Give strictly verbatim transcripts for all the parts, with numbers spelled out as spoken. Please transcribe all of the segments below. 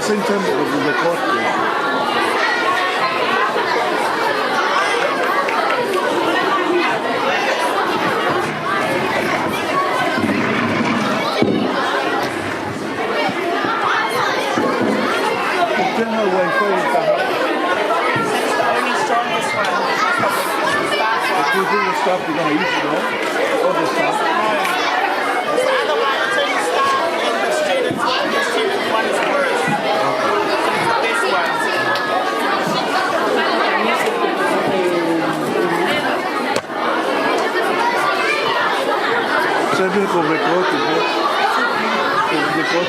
Same time with the court. Ko e hā e Wi-Fi ʻi taha? It's the only strongest one. Do you think the staff are gonna use it all? All the staff? No. It's the other one, it's only staff and the students one. The students one is worse. It's the best one. Sabe ko e record, ko e record.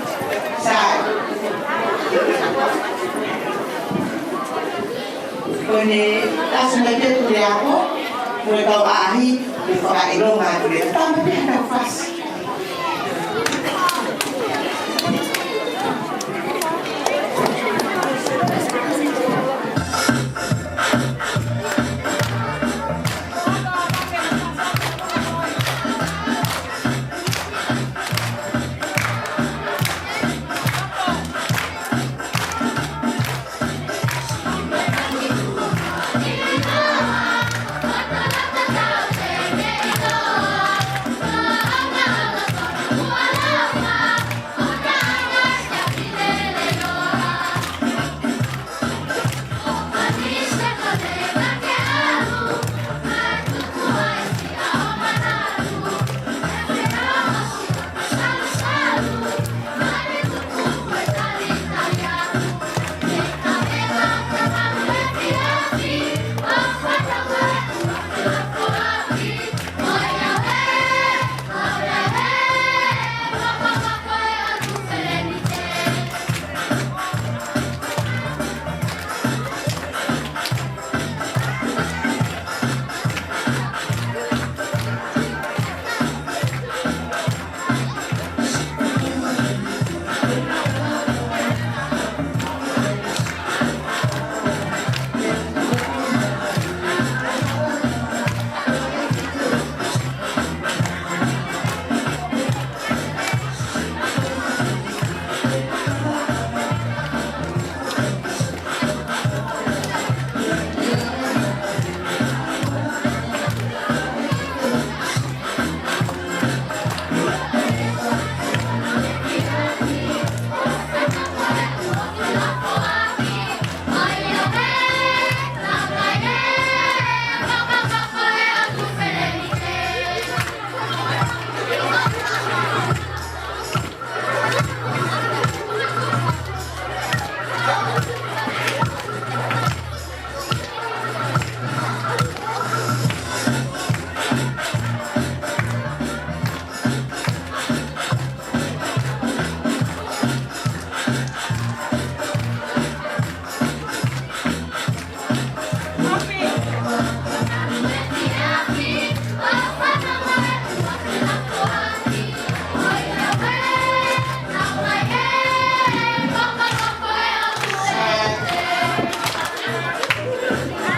Sai. Ko ʻene ʻasi mai pē Puleako, mo e kau ʻaʻahi, mo e fakaʻilonga atu le tama pē ʻa e fasi.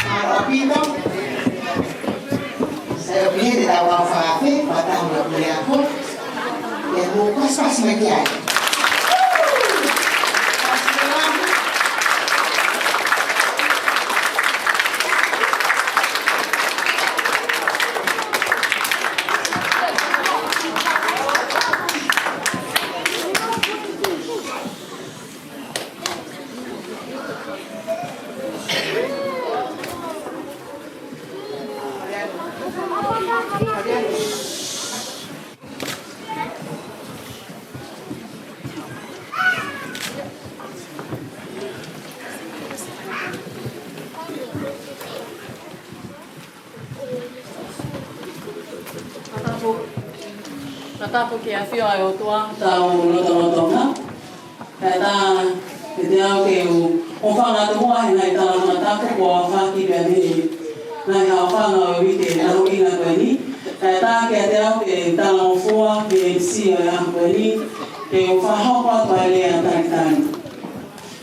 Sai ʻaupito. Sai ʻaupito, te tau ʻalu fakaafe, fakataha mo e Puleako. ʻIo, mou pasipasi mai ki ai. Fakatapu, fakatapu ki he ʻafio ʻa e ʻOtua, tau lotolotonga. Kae ʻatā kiate au ke u hūfanga atu muʻa he ngaahi talafakatapu kuo aofaki pea mei he ngaahi haofanga ʻo e uike mahuʻinga ko eni. Kae ʻatā kiate au ke talangofua ki he M C ʻo e ʻaho ko eni, ke u fakahoko atu ʻa e lea talitali.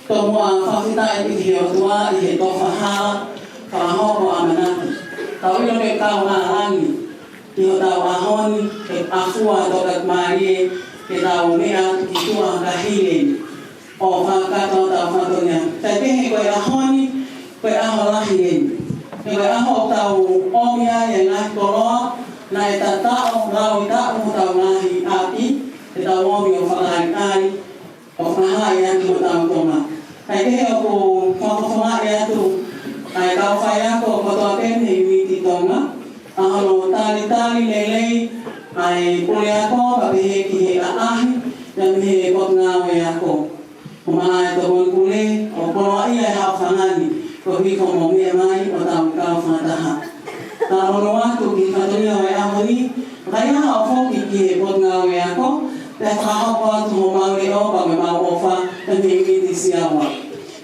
Tomuʻa fakafetaʻi ki he ʻOtua ʻi he tofa hala, fakahoko ʻamanaki. Tau ʻilo ke kau malangi ʻi hotau ʻaho ni, ke afua toka mālie, ke tau meʻa ki tuʻa ka hili ʻo fakakakato hotau fatongia. Kae pehē ko e ʻaho ni, Ko e ʻaho lahi eni. Ko e ʻaho ʻoku tau ʻomi ai e ngaahi koloa, naʻe tataʻo, lauʻi taʻu hotau ngaahi ʻapi, ke tau ʻomi ʻo fakaʻaliʻali, ʻo fakahaaʻi ʻaki hotau Tonga. Kae kehe ʻoku fakafofongaʻi atu ʻa e kau faiako kotoa pē mei he Unity Tonga, ʻa hono talitali lelei ʻa e puleako, pea pehē ki he ʻaʻahi, pea mei he Potungāue Ako. Ko e maʻa e tokoni pule, ʻo koloaʻia e haʻofanga ni, koeʻuhi ko hoʻomou meʻa mai ʻo tau kau fakataha. Talamonū atu ki he fatongia ʻo e ʻaho ni, kae ʻatā ʻo foki ki he Potungāue Ako, pea fakahoko atu homau leʻo pea mo ʻemau ʻofa, ʻa e Unity Siaua.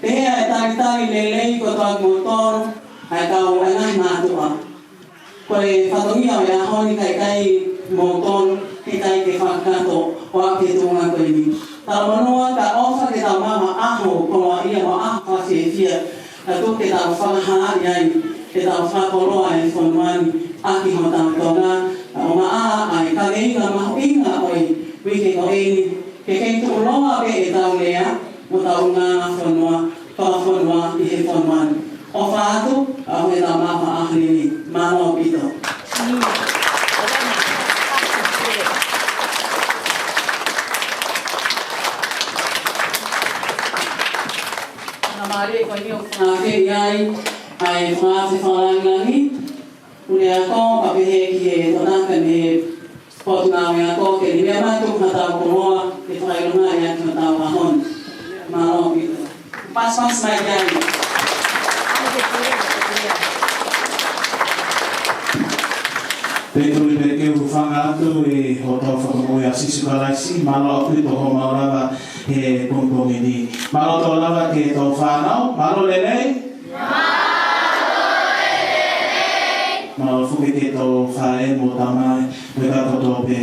Pehē ʻa e talitali lelei kotoa kimoutolu, ʻa e kau ʻa e ngaahi mātuʻa. Ko e fatongia ʻo e ʻaho ni, kae ʻikai kimoutolu, heʻikai ke fakakakato ʻo aʻu ki he tuʻunga ko eni. Talamonū ka ʻofa ke tau maʻu ha ʻaho koloaʻia mo ha ʻaho fakafiefia. Ka tuku ke tau fakahaaʻi ai, ke tau fakakoloa e fonua ni, ʻaki hotau Tonga, ʻo maʻa ʻa e kaveinga mahuʻinga ʻo e uike ko eni, ke kei tuʻuloa pē ʻetau lea, mo ʻetau ngaahi fonua, fakafonua ʻi he fonua ni. ʻOfa atu, ʻa hoʻo tau maʻu ha ʻaho lelei. Mālō ʻaupito. Ngā mālie ko eni ʻoku fakaafe ai, ʻa e fakaafe fakalāngilangi. Puleako, pea pehē ki he toʻutangata mei he Potungāue Ako, ke ne meʻa mai ʻo tuku hotau koloa, ke fakaʻilongaʻi ʻaki hotau ʻaho ni. Mālō ʻaupito. Pasipasi mai ki ai. Pea tuli pē ke u hūfanga atu ʻi hoʻo tau fakamoʻui ʻa Sīsū Kalaisi, mālō ʻaupito hoʻomou lava he pongipongi ni. Mālō tō lava ki he tau fānau, mālō lelei. Mālō foki ki he tau faʻē mo tamai, mo e kau kotoa pē.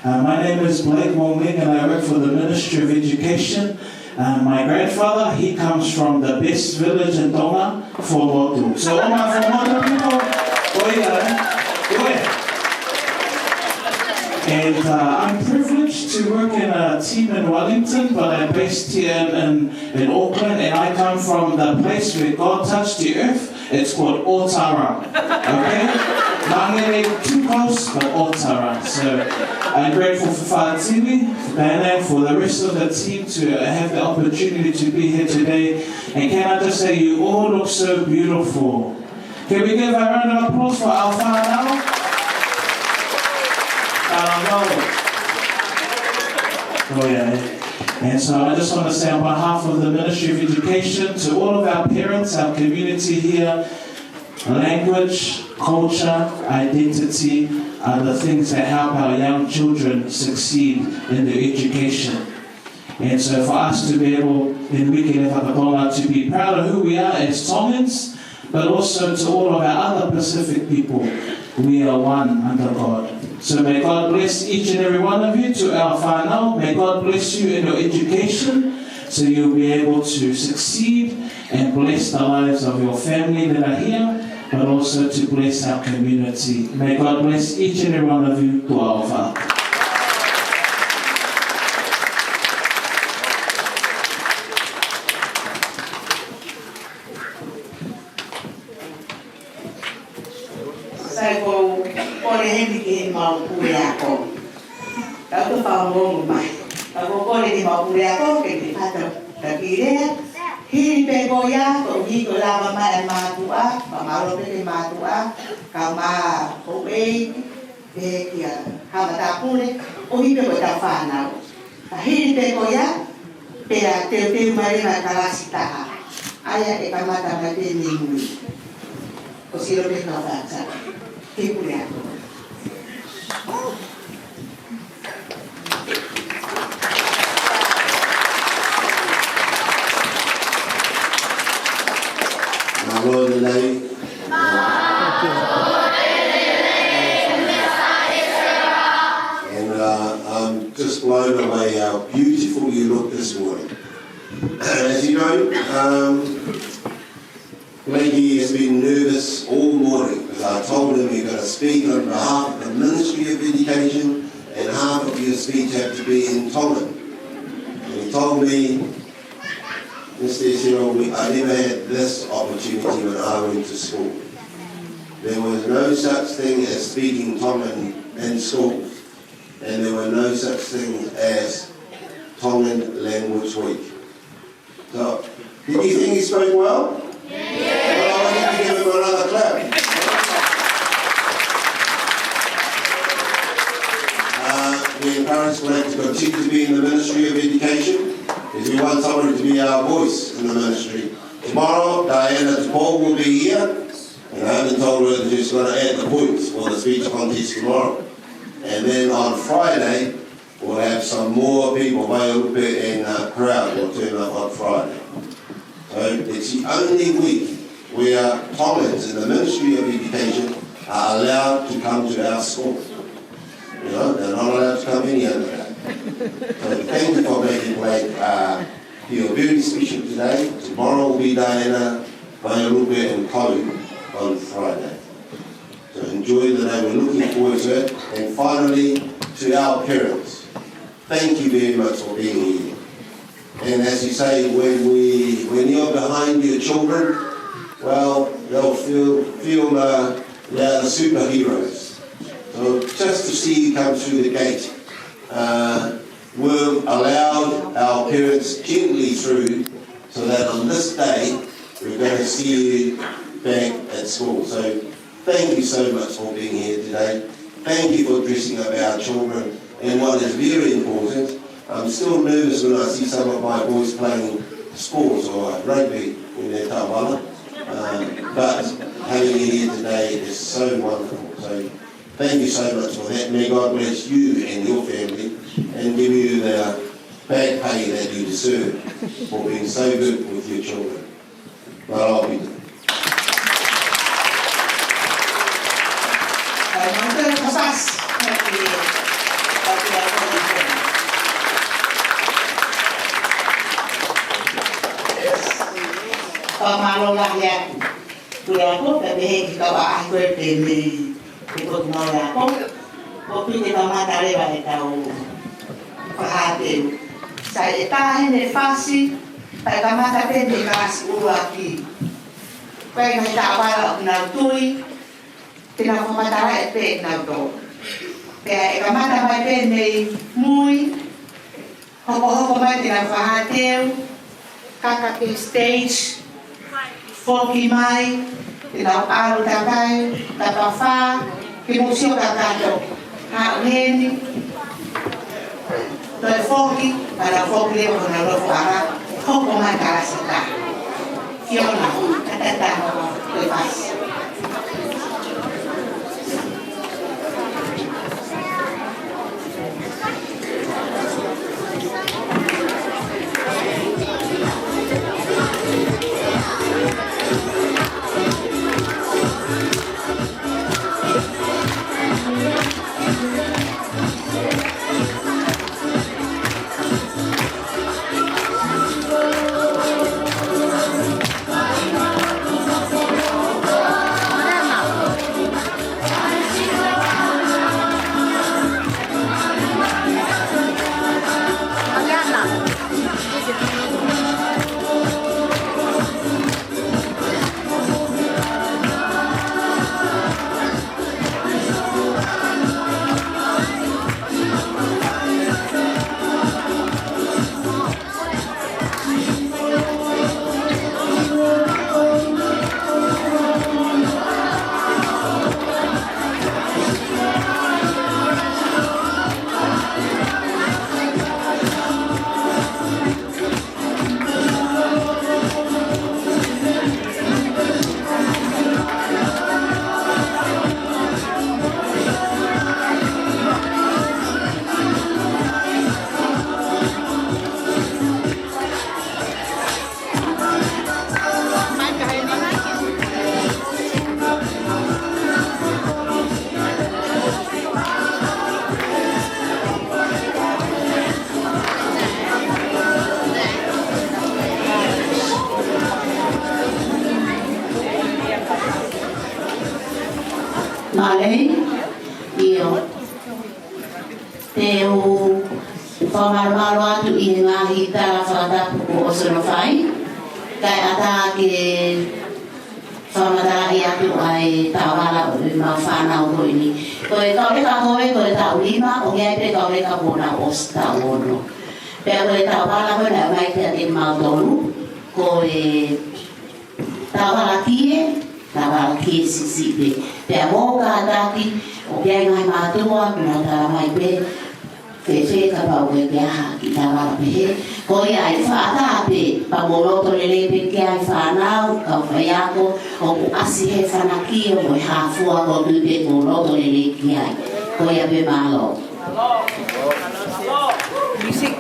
Uh, my name is Blake Wong Ling and I work for the Ministry of Education. Uh, my grandfather, he comes from the best village in Tonga, Fuaʻamotu. So all my Fuaʻamotu people, ʻoia, ē? ʻOia. And uh, I'm privileged to work in a team in Wellington, but I'm based here in, in, in Auckland, and I come from the place where God touched the earth. It's called ʻŌtara. Okay? Mangere too close, but ʻŌtara. So I'm grateful for Fātili, for Bene, for the rest of the team to have the opportunity to be here today. And can I just say, you all look so beautiful. Can we give a round of applause for our fānau? Fānau. Oh, yeah. And so I just want to say on behalf of the Ministry of Education to all of our parents, our community here, language, culture, identity are the things that help our young children succeed in their education. And so for us to be able, in Wiki Leva Tonga, to be proud of who we are as Tongans, but also to all of our other Pacific people, we are one under God. So may God bless each and every one of you, to our fānau. May God bless you in your education, so you'll be able to succeed and bless the lives of your family that are here, but also to bless our community. May God bless each and every one of you. Tuʻa ʻofa. Sai, ko e kole heni ki heʻemau puleako. Tau toe fakaongoongo mai. Ka ko e kole ki heʻemau puleako, ke ne fata taki lea. Hili pē ko ia, koeʻuhi ko e lava mai ʻa e mātuʻa, fakamālō pē ki he mātuʻa, kae ʻumaʻā houʻeiki, pehē kia Hama Tāpule, koeʻuhi pē ko e tau fānau. Ka hili pē ko ia, pea teuteu mai leva e kalasi taha. ʻA ia ʻe kamata mai pē mei mui. Ko Silo pē kau fata. Ke pule atu. Mālō e lelei. And uh, I'm just blown away how beautiful you look this morning. As you know, um, Blakey has been nervous all morning because I told him you're going to speak on behalf of the Ministry of Education and half of your speech had to be in Tongan. And he told me, Mister Siro, we, I never had this opportunity when I went to school. There was no such thing as speaking Tongan in schools, and there were no such things as Tongan Language Week. So, did you think he spoke well? Well, I need to give him another clap. Uh, we encourage Blake to continue to be in the Ministry of Education. If you want somebody to be our voice in the ministry, tomorrow Diana Tupou will be here, and I haven't told her that she's gonna add the points for the speech contest tomorrow. And then on Friday, we'll have some more people, Vaialupe and, uh, crowd will turn up on Friday. So it's the only week where Tongans in the Ministry of Education are allowed to come to our school. You know, they're not allowed to come any other day. So thank you for making Blake, uh, feel very special today. Tomorrow will be Diana, Vaialupe and Kolu on Friday. So enjoy the day. We're looking forward to it. And finally, to our parents, thank you very much for being here. And as you say, when we, when you're behind your children, well, they'll feel, feel, uh, they're the superheroes. So just to see you come through the gate, uh, we've allowed our parents gently through so that on this day, we're gonna see you back at school. So thank you so much for being here today. Thank you for dressing up our children in what is very important. I'm still nervous when I see some of my boys playing sports or rugby in their tauvala. Uh, but having you here today is so wonderful. So thank you so much for that. May God bless you and your family and give you the back pay that you deserve for being so good with your children. Mālō ʻaupito. Fakamālō lahi atu. Pule ako, pea pehē ki he kau ʻaʻahi ko ē pē mei he Potungāue Ako. ʻOku piki kamata leva ʻetau fakahāteu. Sai, ʻe taha heni e fasi, kae kamata pē mei he kalasi ʻuluaki. Ko e ngaahi taʻovala ʻoku nau tui, te nau fakamatalaʻi pē ʻe nautolu. Pea ʻe kamata mai pē mei mui, hokohoko mai te nau fakahāteu, kaka ki he stage, foki mai, te nau ʻalu takai, tapafā, ki muʻa sio kakato, haʻu heni, toe foki, pea nau foki leva ki honau loto ʻa, hoko mai kalasi ʻe taha. Fiona, ʻatā ʻetau fasi. Mālō, ʻio. Te u fakamālō atu ʻi he ngaahi tala fakatapu kuo ʻosi hono fai. Kae ʻatā ke fakamatalaʻi atu ʻa e taʻovala ʻo ʻemau fānau ko eni. Ko e kau leka ko ē ko e taʻu lima, ʻoku ʻi ai pē kau leka kuo nau ʻosi taʻu ono. Pea ko e taʻovala ko ē naʻe ʻomai kiate kimautolu, ko e taʻovala kie, taʻovala kie siʻisiʻi pē. Pea mou kātaki, ʻoku ʻi ai e ngaahi mātuʻa, kuo nau talamai pē, fēfē kapau ʻoku ʻi ai ha kiʻi taʻovala pehē. Ko ia ai, fakaʻatā pē, pea mou loto lelei pē ki ai fānau, kau faiako, ʻoku ʻasi he fanaki ʻo mo e hā fua, ʻoku ou tui pē mou loto lelei ki ai. Ko ia pē, mālō. Music.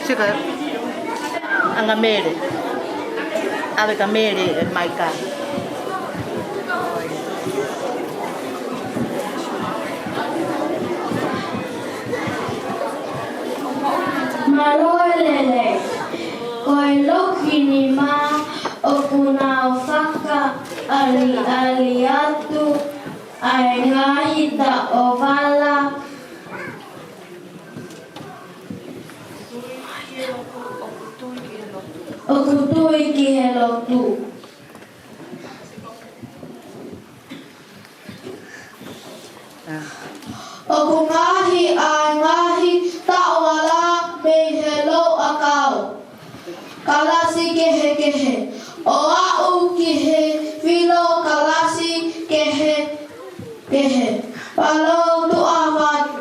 Sika, ʻanga Mele. ʻAve kia Mele e maika. Mālō e lelei. Ko e loki nima ʻoku nau fakaʻaliʻali atu ʻa e ngaahi taʻovala. ʻOku tui ki he lotu. ʻOku ngaohi ʻa e ngaahi taʻovala mei he louʻakau kalasi kehekehe ʻo aʻu ki he filo kalasi kehekehe. Mālō tuʻa vatu.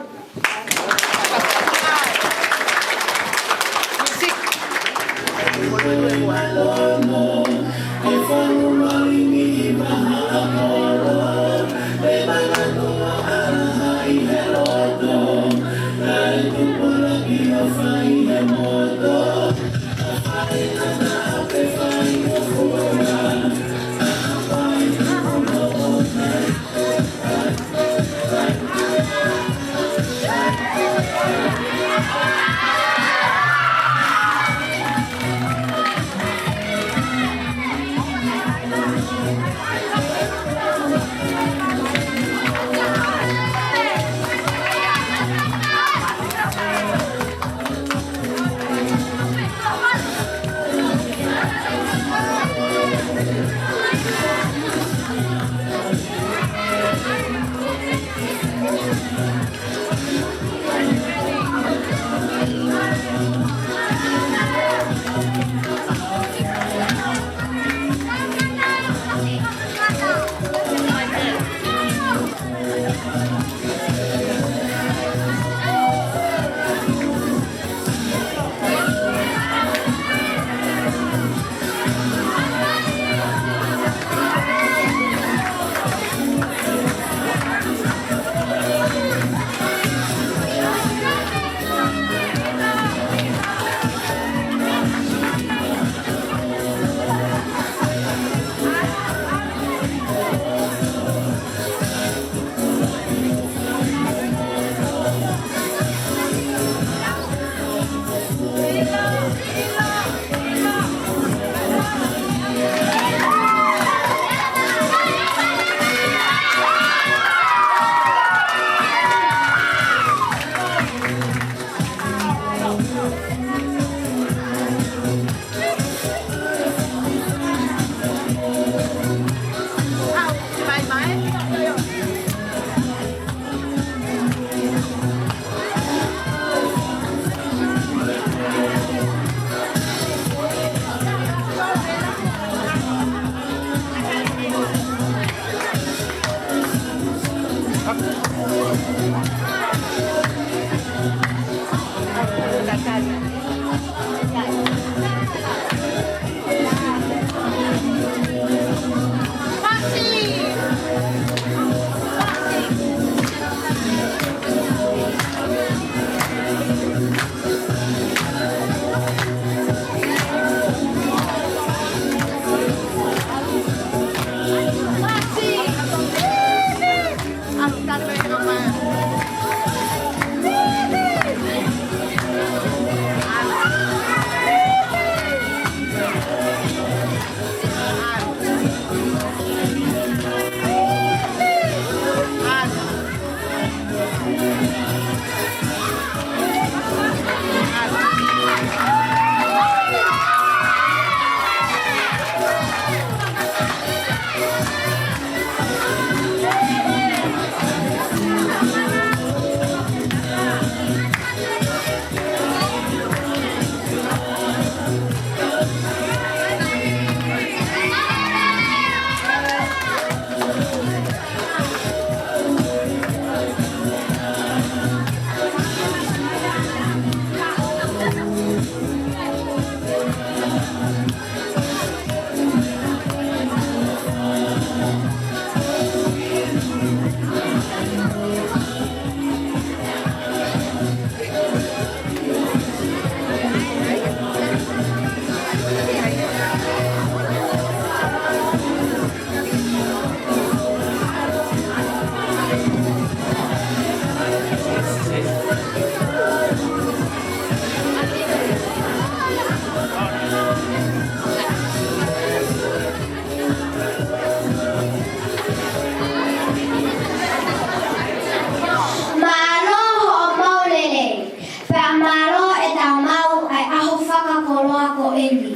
ko eni.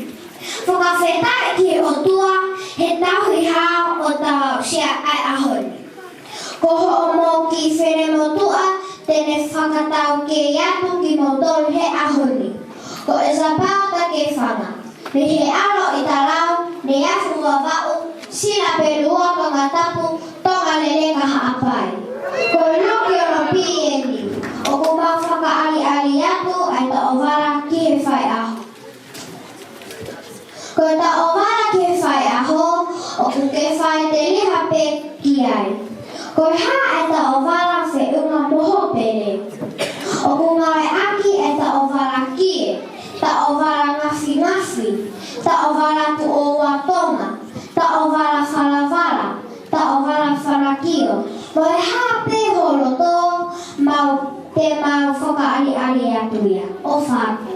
Fakafetaʻi ki he ʻOtua he tauhi hao ʻo tau aʻusia ʻa e ʻaho ni. Ko hoʻomou kiʻi finemotuʻa te ne fakataukei atu kimoutolu he ʻaho ni, ko ʻEsapao Takefana, mei he ʻAlo ʻi Talau, Neiafu Vavaʻu, Sinapelua, Tongatapu, Tongaleleka, Haʻapai. Ko e luki ʻo e P N, ʻoku mau fakaʻaliʻali atu ʻa e toʻovala ki he faiʻaho. Ko e toʻovala ki he faiʻaho, ʻoku ke fai teliha pē ki ai. Ko e hā ʻa e toʻovala feʻunga mo hoʻo pele? ʻOku ngāueʻaki ʻa e toʻovala kie, toʻovala ngafingafi, toʻovala tuʻo ua tonga, toʻovala falavala, toʻovala falakio, mo e hā pē ho loto, mau te mau fakaʻaliʻali atu ia. ʻOfa atu.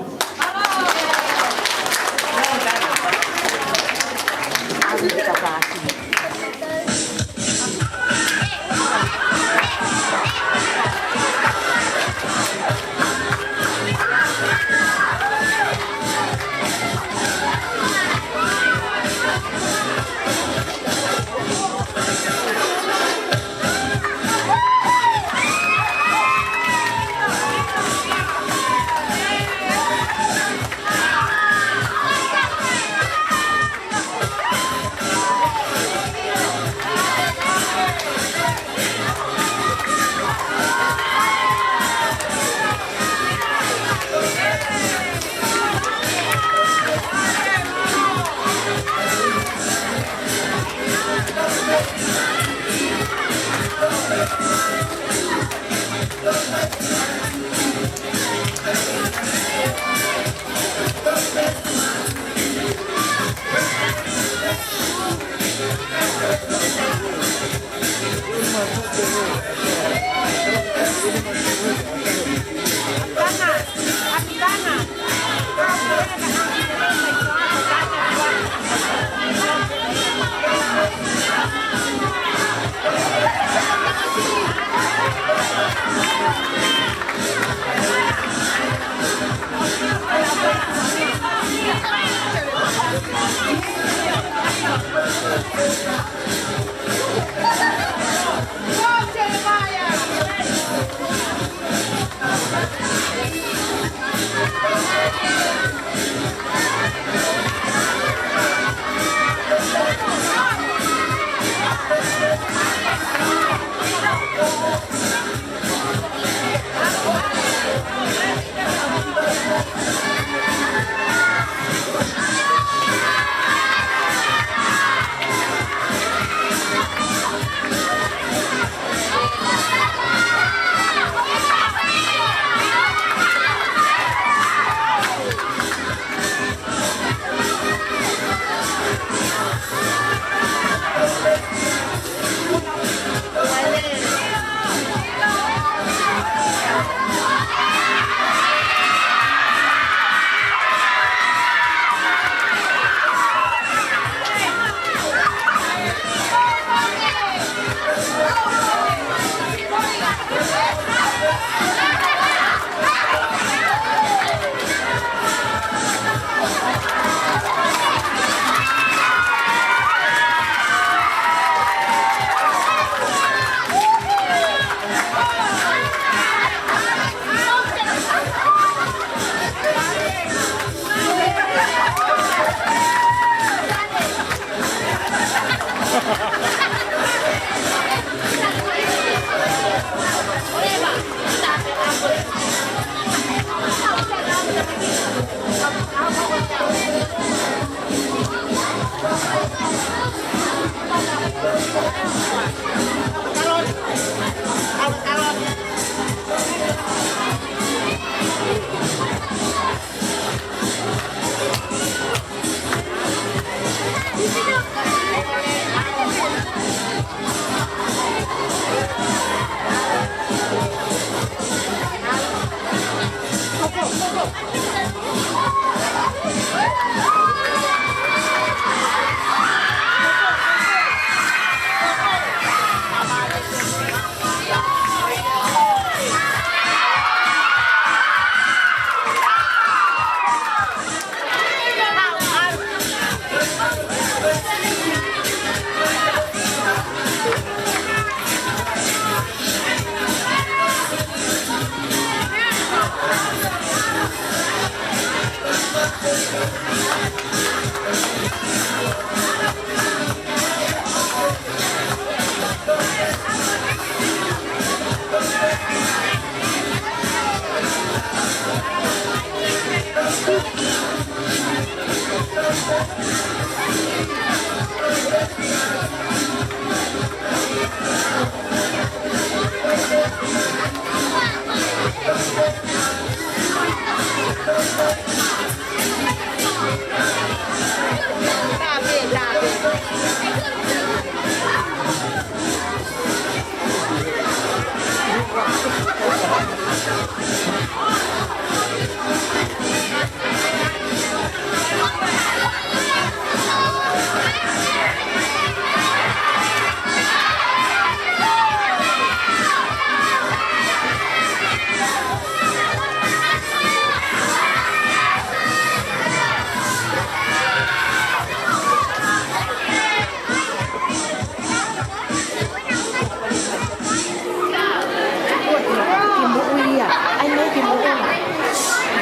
Ke moʻui ia. ʻAi mai ke moʻui.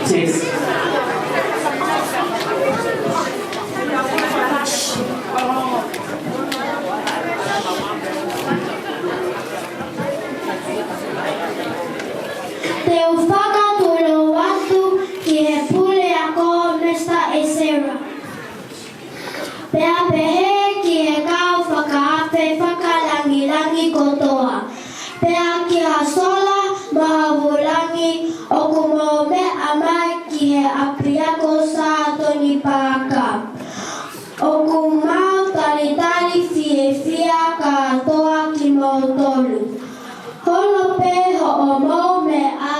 Cheers. Te u fakatulou atu ki he puleako, Mister Esera. Pea pehē ki he kau fakaafe fakalāngilangi kotoa, pea ki ha sola mo ha vūlangi ʻoku mou meʻa mai ki he ʻapiako Sutton Park. ʻOku mau talitali fiefia kātoa kimoutolu. Holo pē hoʻomou meʻa,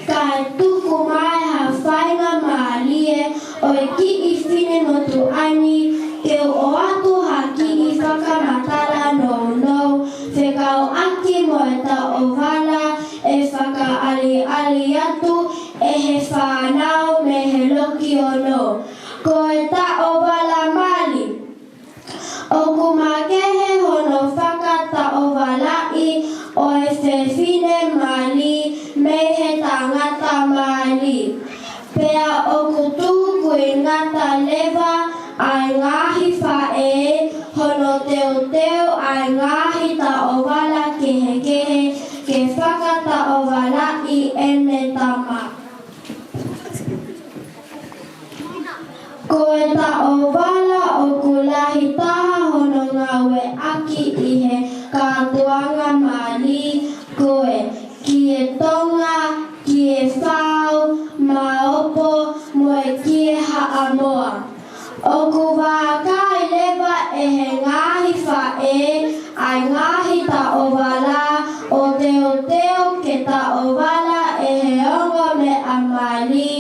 kae tuku mai ha faingamālie ʻo e kiʻi finemotuʻa ni ke u ʻoatu ha kiʻi fakamatala nounou fekauʻaki mo e taʻovala ʻe fakaʻaliʻali atu ʻe he fānau mei he Loki Ono. Ko e taʻovala mali. ʻOku makehe hono fakataʻovalaʻi ʻo e fefine mali mei he tangata mali. Pea ʻoku tukuingata leva ʻa e ngaahi faʻē hono teuteu ʻa e ngaahi taʻovala kehekehe ke fakataʻovalaʻi ʻene tama. Ko e taʻovala ʻoku lahi taha hono ngāueʻaki ʻi he kātoanga mali, ko e kie tonga, kie fau, maopo, mo e kie haʻamoa. ʻOku vakai leva ʻe he ngaahi faʻē ʻa e ngaahi taʻovala ʻo teuteu ke taʻovala ʻe he ongo meʻa mali.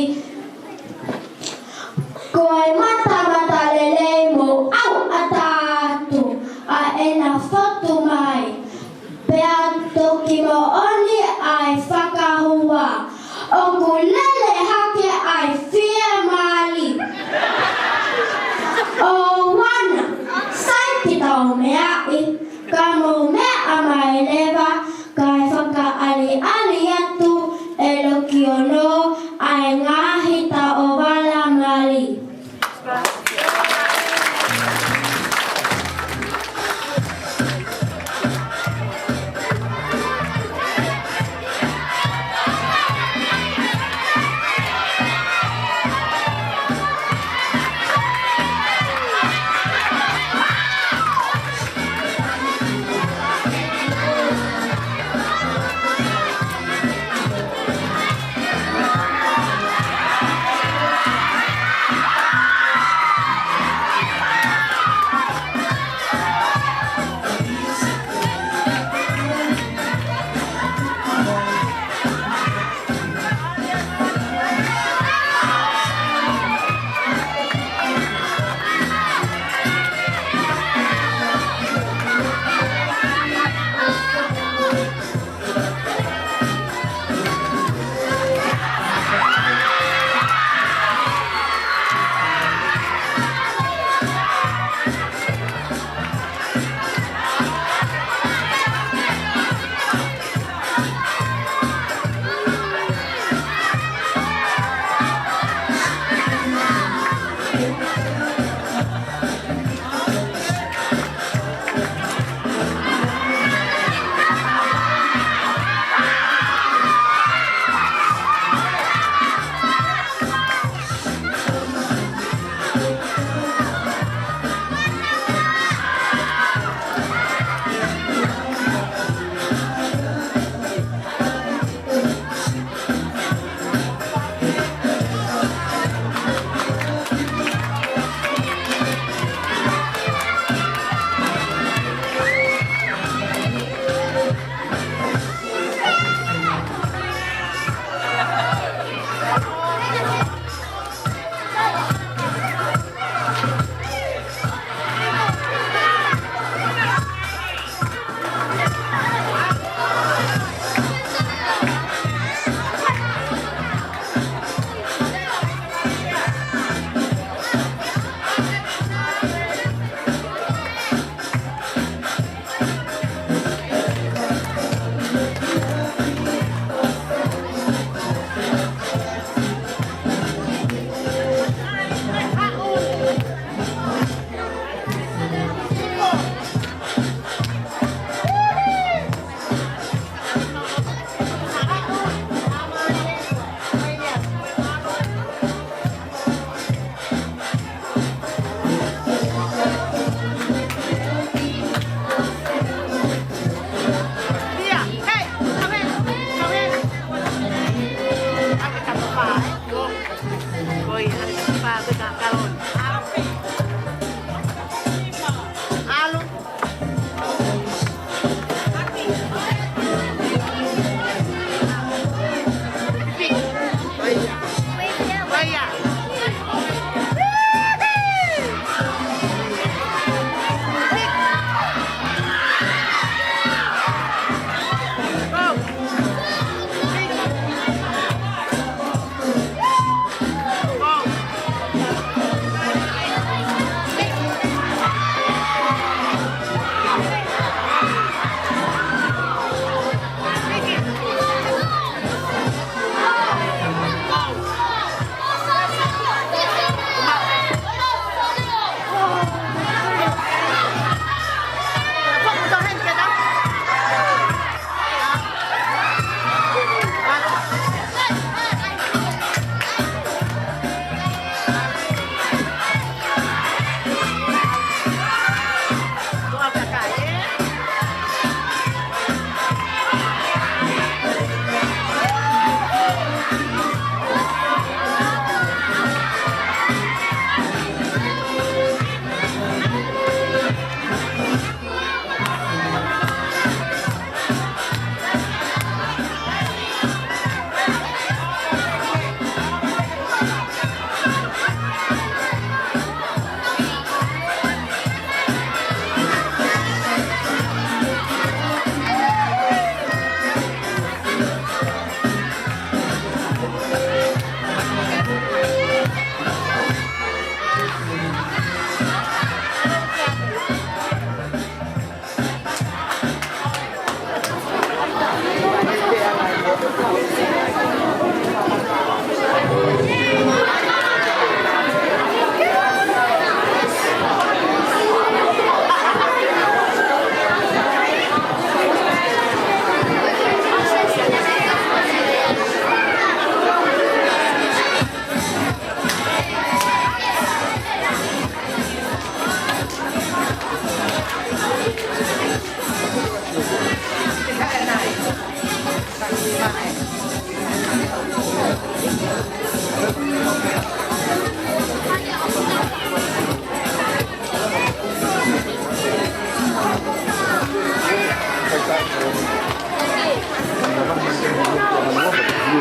Ko e matamatalelei mo au ʻatā atu ʻa ʻena fotu mai. Pea toki moʻoni ʻa e fakahua, ʻoku lele hake ʻa e fiemālie. ʻOua naʻa sai ke tau meaʻi, ka mou meʻa mai leva, kae fakaʻaliʻali atu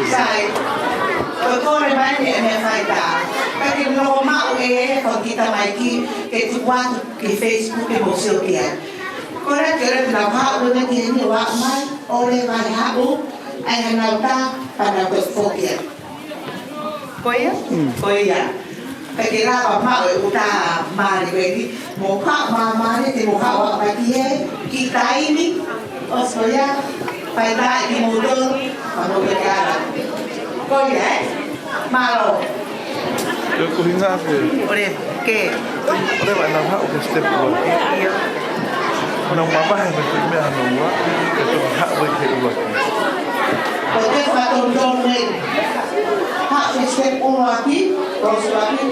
Sai, ko e kole mai ni e meʻa faitā. Ka ke loko maʻu e, e, ko kita mai ki, ke tuku atu ki Facebook ke mo sio ki ai. Ko e ke lele nau haʻu mai ki heni ʻo aʻu mai, ʻo lele mai haʻu, ʻai hanau tā, pea nau toe foki ai. Ko ia? Mm. Ko ia. Pea ke lava maʻu e uta mali ko eni, mo ka ma mali te mo ka wa pa ki he, ki taimi, ʻosi ko ia, fai tā e ki moutolu, ma mo pe ke ala. Ko ia, ē? Mālō. Ko e ʻuhinga pē. ʻOle, ke. ʻOle wa na ha o ke step ua. Ia. Na mavahe me te meʻa na ua, ke toki haʻu ai ke ua. Ko e fakatonutonu ē. Haʻu e step ua ki, ko e ua ki.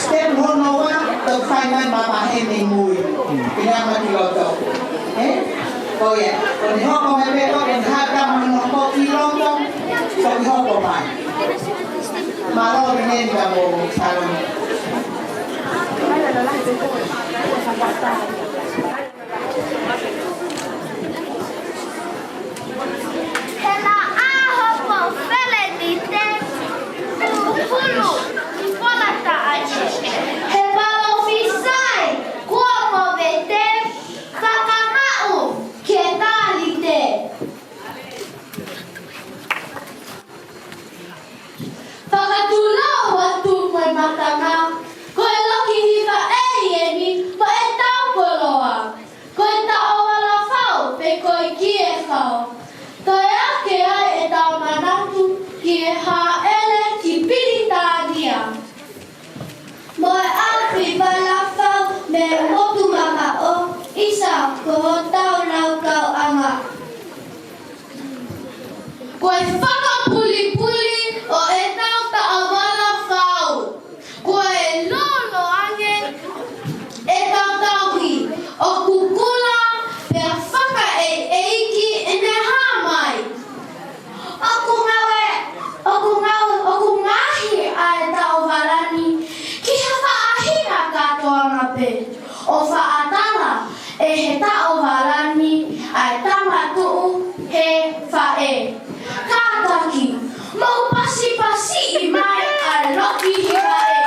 Step hono ua, toki fai mai mavahe mei mui. Pea ma ki loto. Ē? Ko ia. Ko ʻene hoko mai pē ko ʻene haʻu ka mo hono ko ki loto. Toki hoko mai. Mālō e meʻa ni ka mo Salome. He laʻā hopo feleti te kuhulu ki Polataʻi. He palōfisai kuo movete fakamaʻu ke talite. Fakatulou atu mo e matanga, ko e loki hiva ʻeni mo e tau koloa, ko e taʻovala fau pe ko e kie fau. Toe ake ai e tau manatu ki he hāʻele ki Pilitānia. Mo e ʻapi vala fau mei he motu mamaʻo, ʻisa ko hotau laukauʻanga. Ko e fakapulipuli ʻo e tau taʻovala fau. Ko e lolo ange e tau tauhi ʻoku kula pea fakaʻeiʻeiki ʻene hā mai. ʻOku ngāue, ʻoku ngāue, ʻoku ngaohi ʻa e taʻovala ni ki he faʻahinga kātoanga pē ʻo fakatatau ʻe he taʻovala ni ʻa e tama tuʻu he faʻē. Kātaki, mou pasipasiʻi mai ʻa e loki hiva ē.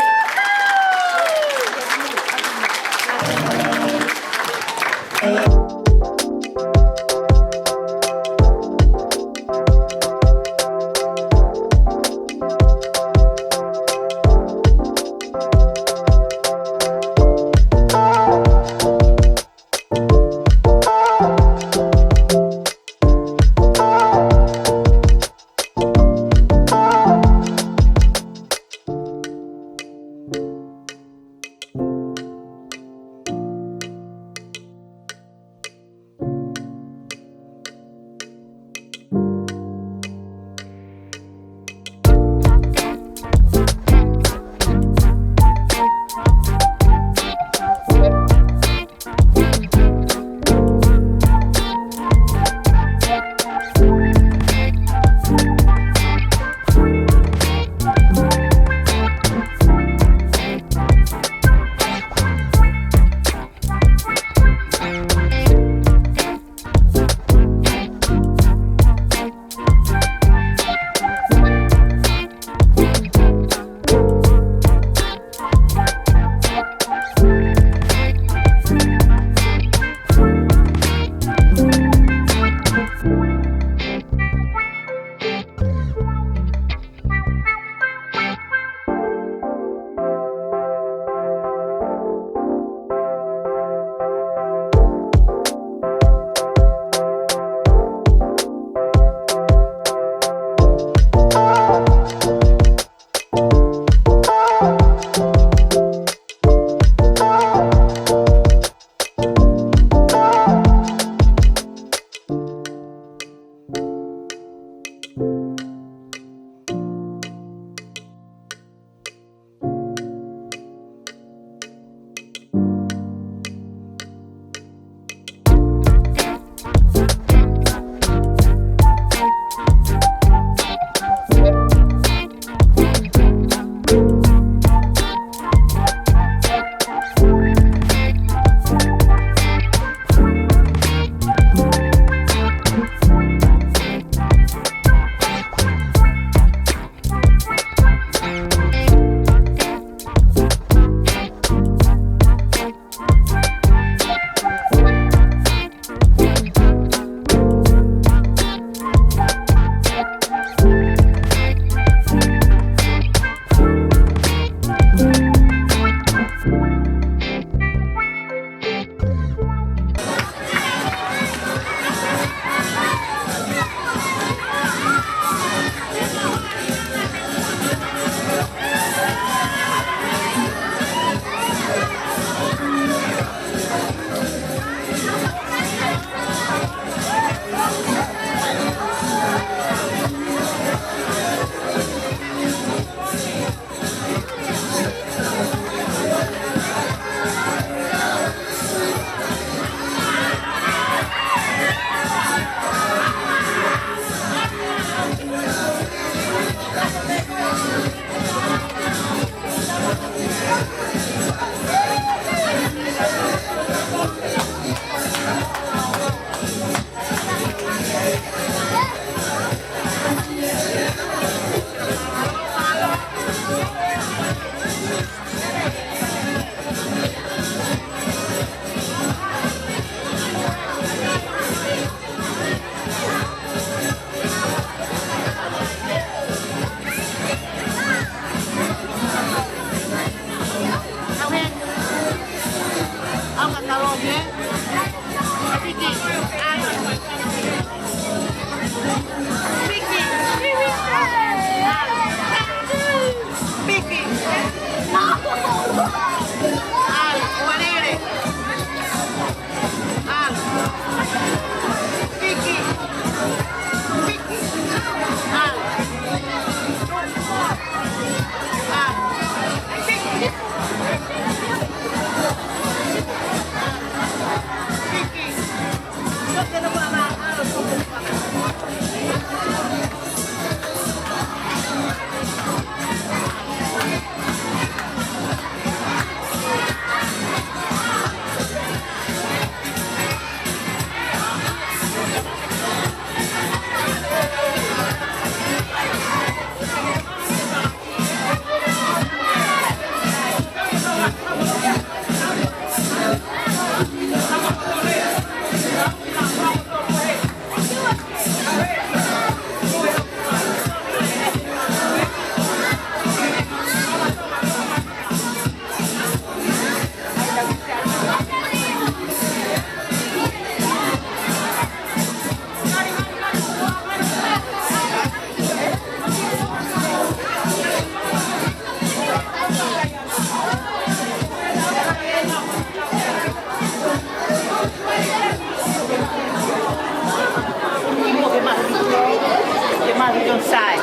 Sai.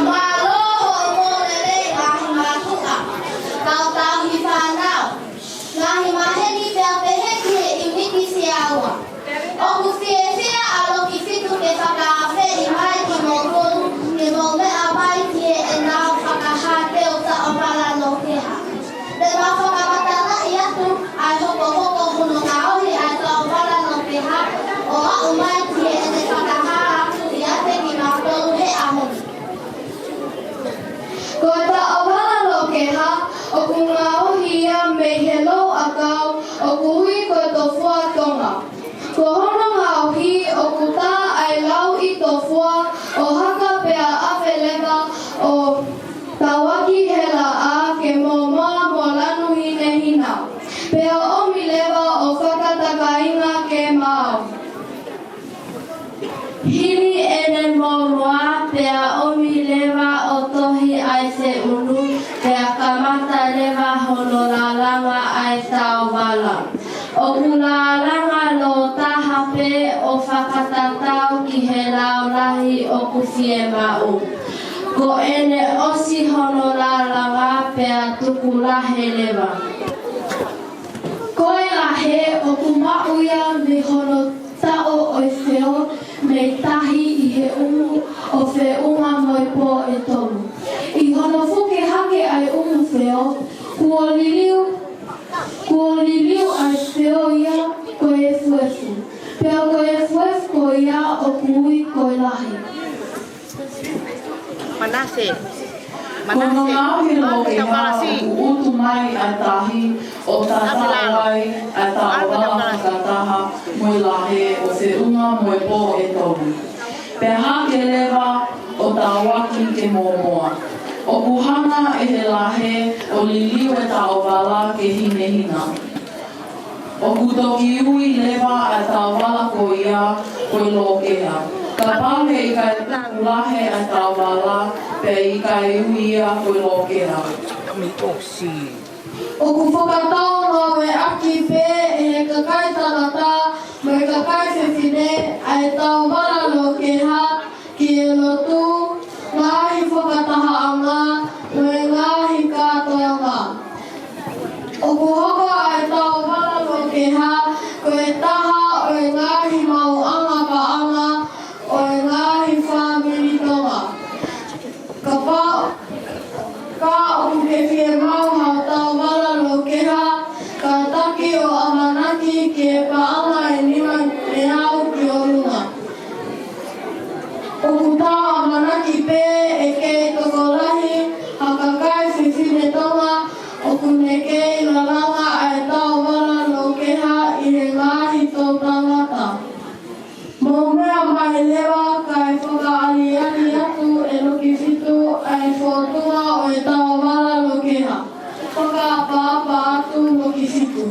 Mālō hoʻomou lelei ngaahi mātuʻa, kau tauhi fānau, ngaahi maheni pea pehē ki he ʻiuniti sia ua. ʻOku fiefia ʻa Loki Fitu ke fakaafeʻi mai kimoutolu ke mou meʻa mai ki heʻenau fakahā teu taʻovala Lokeha. Te mau fakamatalaʻi atu ʻa e hokohoko hono ngaohi ʻa e taʻovala Lokeha ʻo aʻu mai ki heʻene fakahā atu ʻiate kimautolu he ʻaho ni. Ko e taʻovala Lokeha ʻoku ngaohi ia mei he louʻakau ʻoku ui ko e tofua Tonga. Ko hono ngaohi ʻoku tā ʻa e lauʻi tofua ʻo haka pea ʻave leva ʻo tauaki he laʻā ke mōmoa mo lanu hinehina. Pea ʻomi leva ʻo fakatakainga ke maau. Hili ʻene mōmoa pea ʻomi leva ʻo tohi ʻa e feʻunu, pea kamata leva hono lalanga ʻa e taʻovala. ʻOku lalanga lōtaha pē ʻo fakatatau ki he laulahi ʻoku fiemaʻu. Ko ʻene ʻosi hono lalanga pea tuku lahe leva. Ko e lahe ʻoku maʻu ia mei hono taʻo ʻo e feo mei tahi ʻi he ʻumu ʻo feʻunga mo e pō ʻe tolu. ʻI hono fuke hake ʻa e ʻumu feo, kuo liliu, kuo liliu ʻa e feo ia ko e efuefu. Pea ko e efuefu ko ia ʻoku ui ko e lahe. Manase. Ko hono ngaohi ʻa Lokeha ʻoku utu mai ʻa e tahi ʻo tataʻo ai ʻa e taʻovala fakataha mo e lahe ʻo feʻunga mo e pō ʻe tolu. Pea hake leva ʻo tauaki ke mōmoa. ʻOku hanga ʻe he lahe ʻo liliu e taʻovala ke hinehina. ʻOku toki ui leva ʻa e taʻovala ko ia ko e Lokeha. Kapau he ʻikai tuku lahe ʻa e taʻovala, pea ʻikai ui ia ko e Lokeha. ʻOku fakatau ngāueʻaki pē ʻe he kakai tangata mo e kakai fefine ʻa e taʻovala Lokeha ki he lotu, ngaahi fakatahaʻanga, mo e ngaahi kātoanga. ʻOku hoko ʻa e taʻovala Lokeha ko e taha ʻo e ngaahi maʻuʻanga paʻanga ʻo e ngaahi fāmili Tonga. Kapau, ka ʻoku ke fiemaʻu ha taʻovala Lokeha, kātaki ʻo ʻamanaki ki he paʻanga ʻe nima ʻe aʻu ki ʻolunga. ʻOku tau ʻamanaki pē ʻe kei tokolahi ha kakai fefine Tonga ʻoku ne kei lalanga ʻa e taʻovala Lokeha ʻi he ngaahi toʻutangata. Mou meʻa mai leva kae fakaʻaliʻali atu ʻe Loki Fitu ʻa e fōtunga ʻo e taʻovala Lokeha. Fakaʻapaʻapa atu Loki Fitu.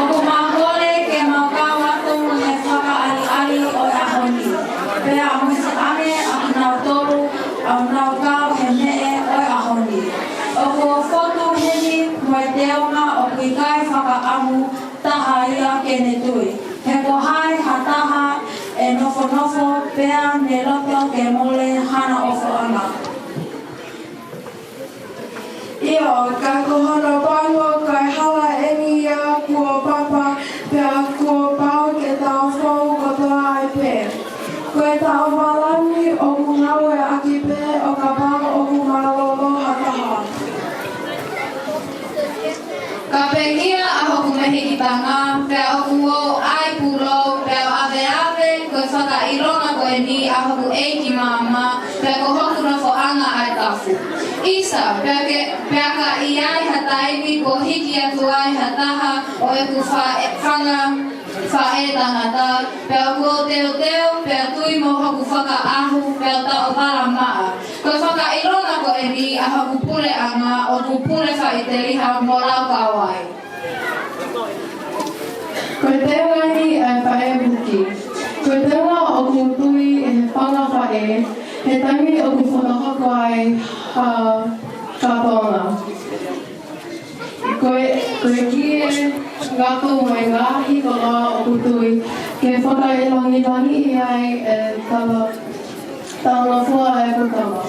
ʻOku mau kole ke mau kau atu he fakaʻaliʻali ʻo e ʻaho ni. Pea ʻoku ʻikai ʻa kinautolu ʻoku nau kau he meʻe ʻo e ʻaho ni. ʻOku ou fotu heni mo e teonga ʻoku ʻikai fakaʻamu taha ia ke ne tui. He ko hai ha taha ʻe nofonofo pea ne loto ke mole hana ʻofoʻanga. ʻIo, ka ko hono pango, ko e hala eni ia kuo papa, pea kuo pau ke tau fou kotoa ai pē. Ko e tau vālani ʻoku ngāueʻaki pē ʻo kapau ʻoku mālōlō ha taha. Ka pehē ʻa hoku mehikitanga, pea ʻoku ou ʻai pulou, pea ʻave ʻave, ko e fakaʻilonga ko eni ʻa hoku ʻeiki māmā, pea ko hoku nofoʻanga ʻa e tafu. ʻIsa, pea ke, pea ka ʻi ai ha taimi kuo hiki atu ai ha taha ʻo ʻeku fa-, fanga faʻētangata, pea ʻoku ou teuteu, pea tui mo hoku fakaʻahu, pea taʻovala maʻa. Ko e fakaʻilonga ko eni ʻa hoku puleʻanga, ʻoku pule faʻiteliha mo laukau ai. Ko e teunga eni ʻa e faʻē puke. Ko e teunga ʻoku tui ʻe he fanga faʻē, he taimi ʻoku fakahoko ai ha kātoanga. Ko e, ko e kie ngatu mo e ngaahi koloa ʻoku tui ke fakaʻilongilangiʻi ai e tala-, talangofua ʻa ʻeku tama.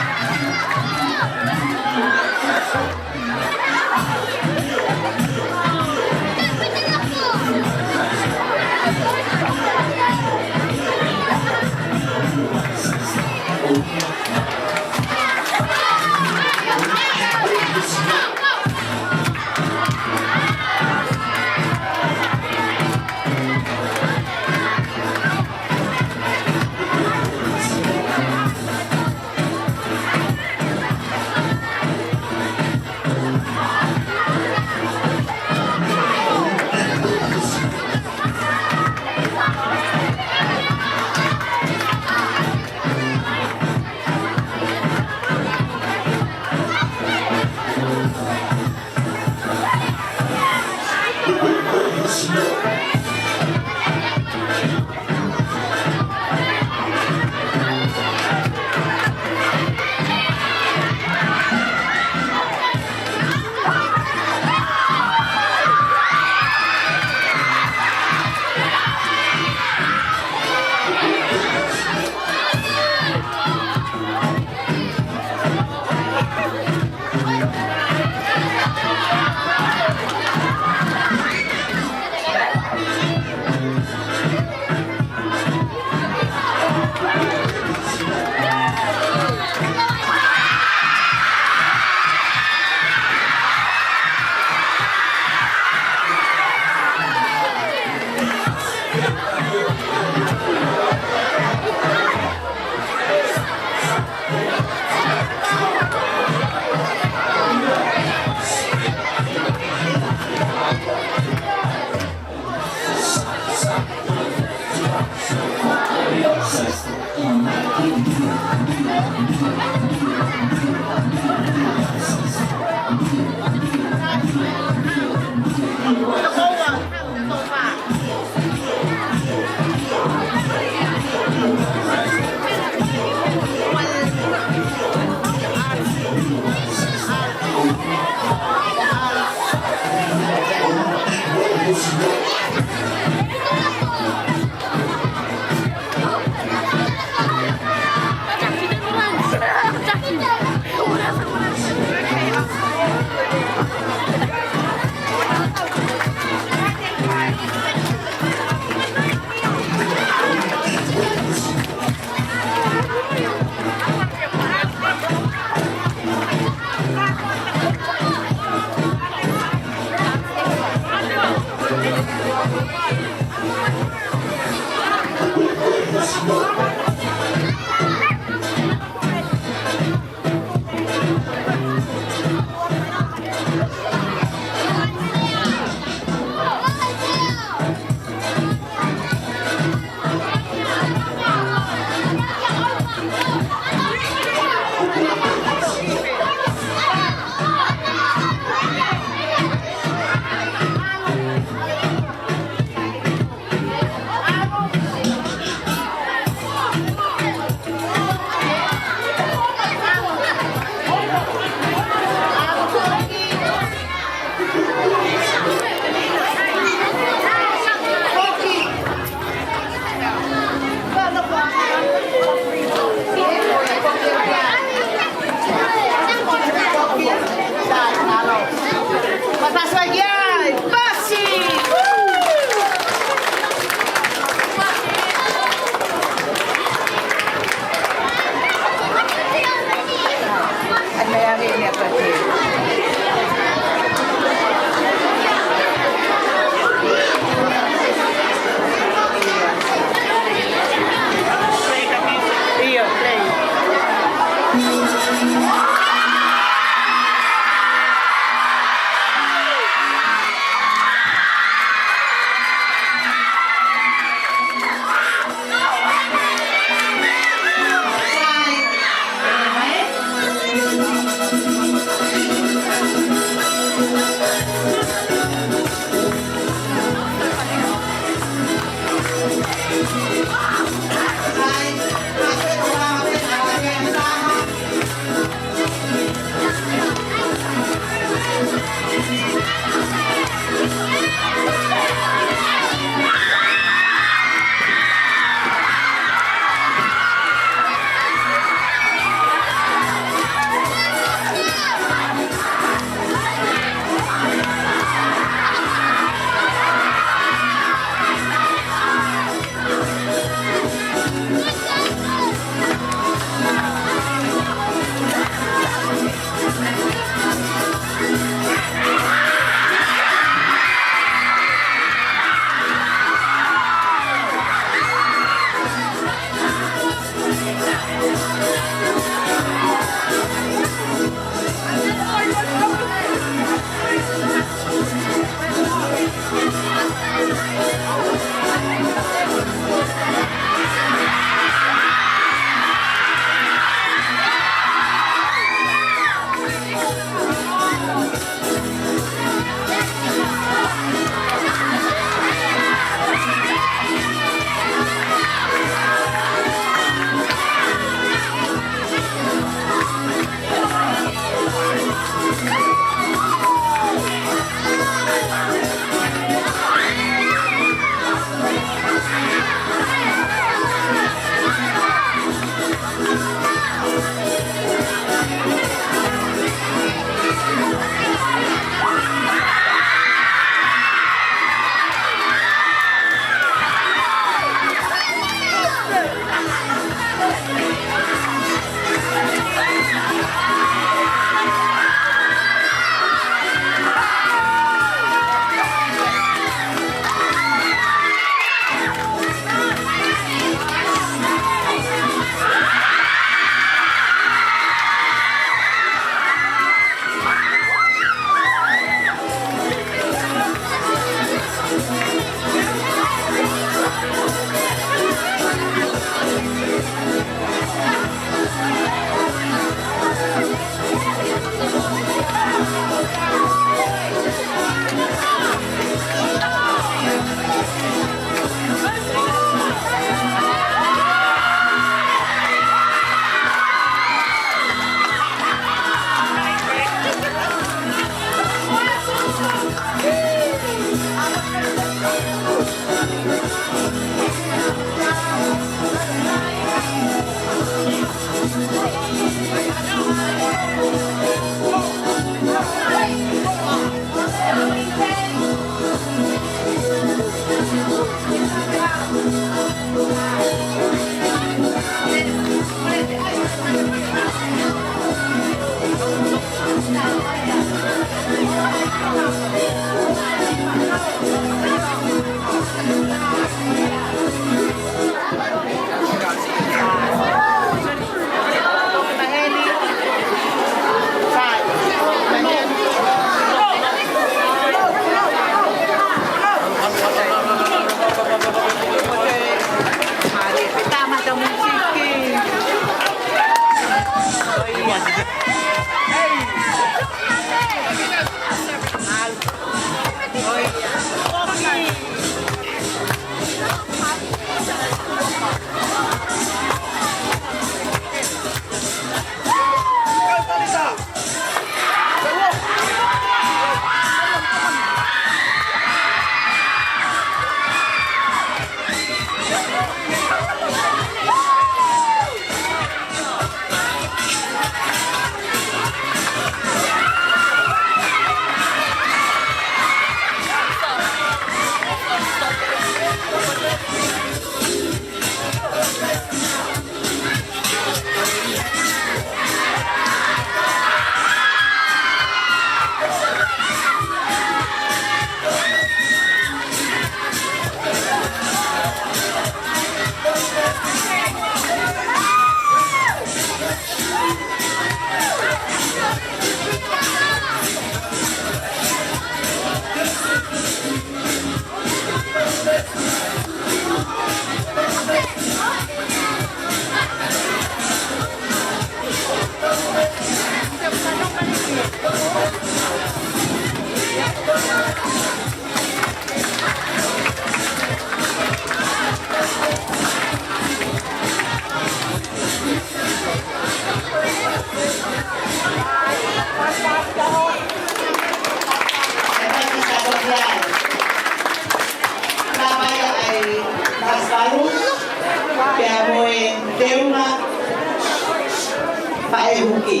ʻE huki.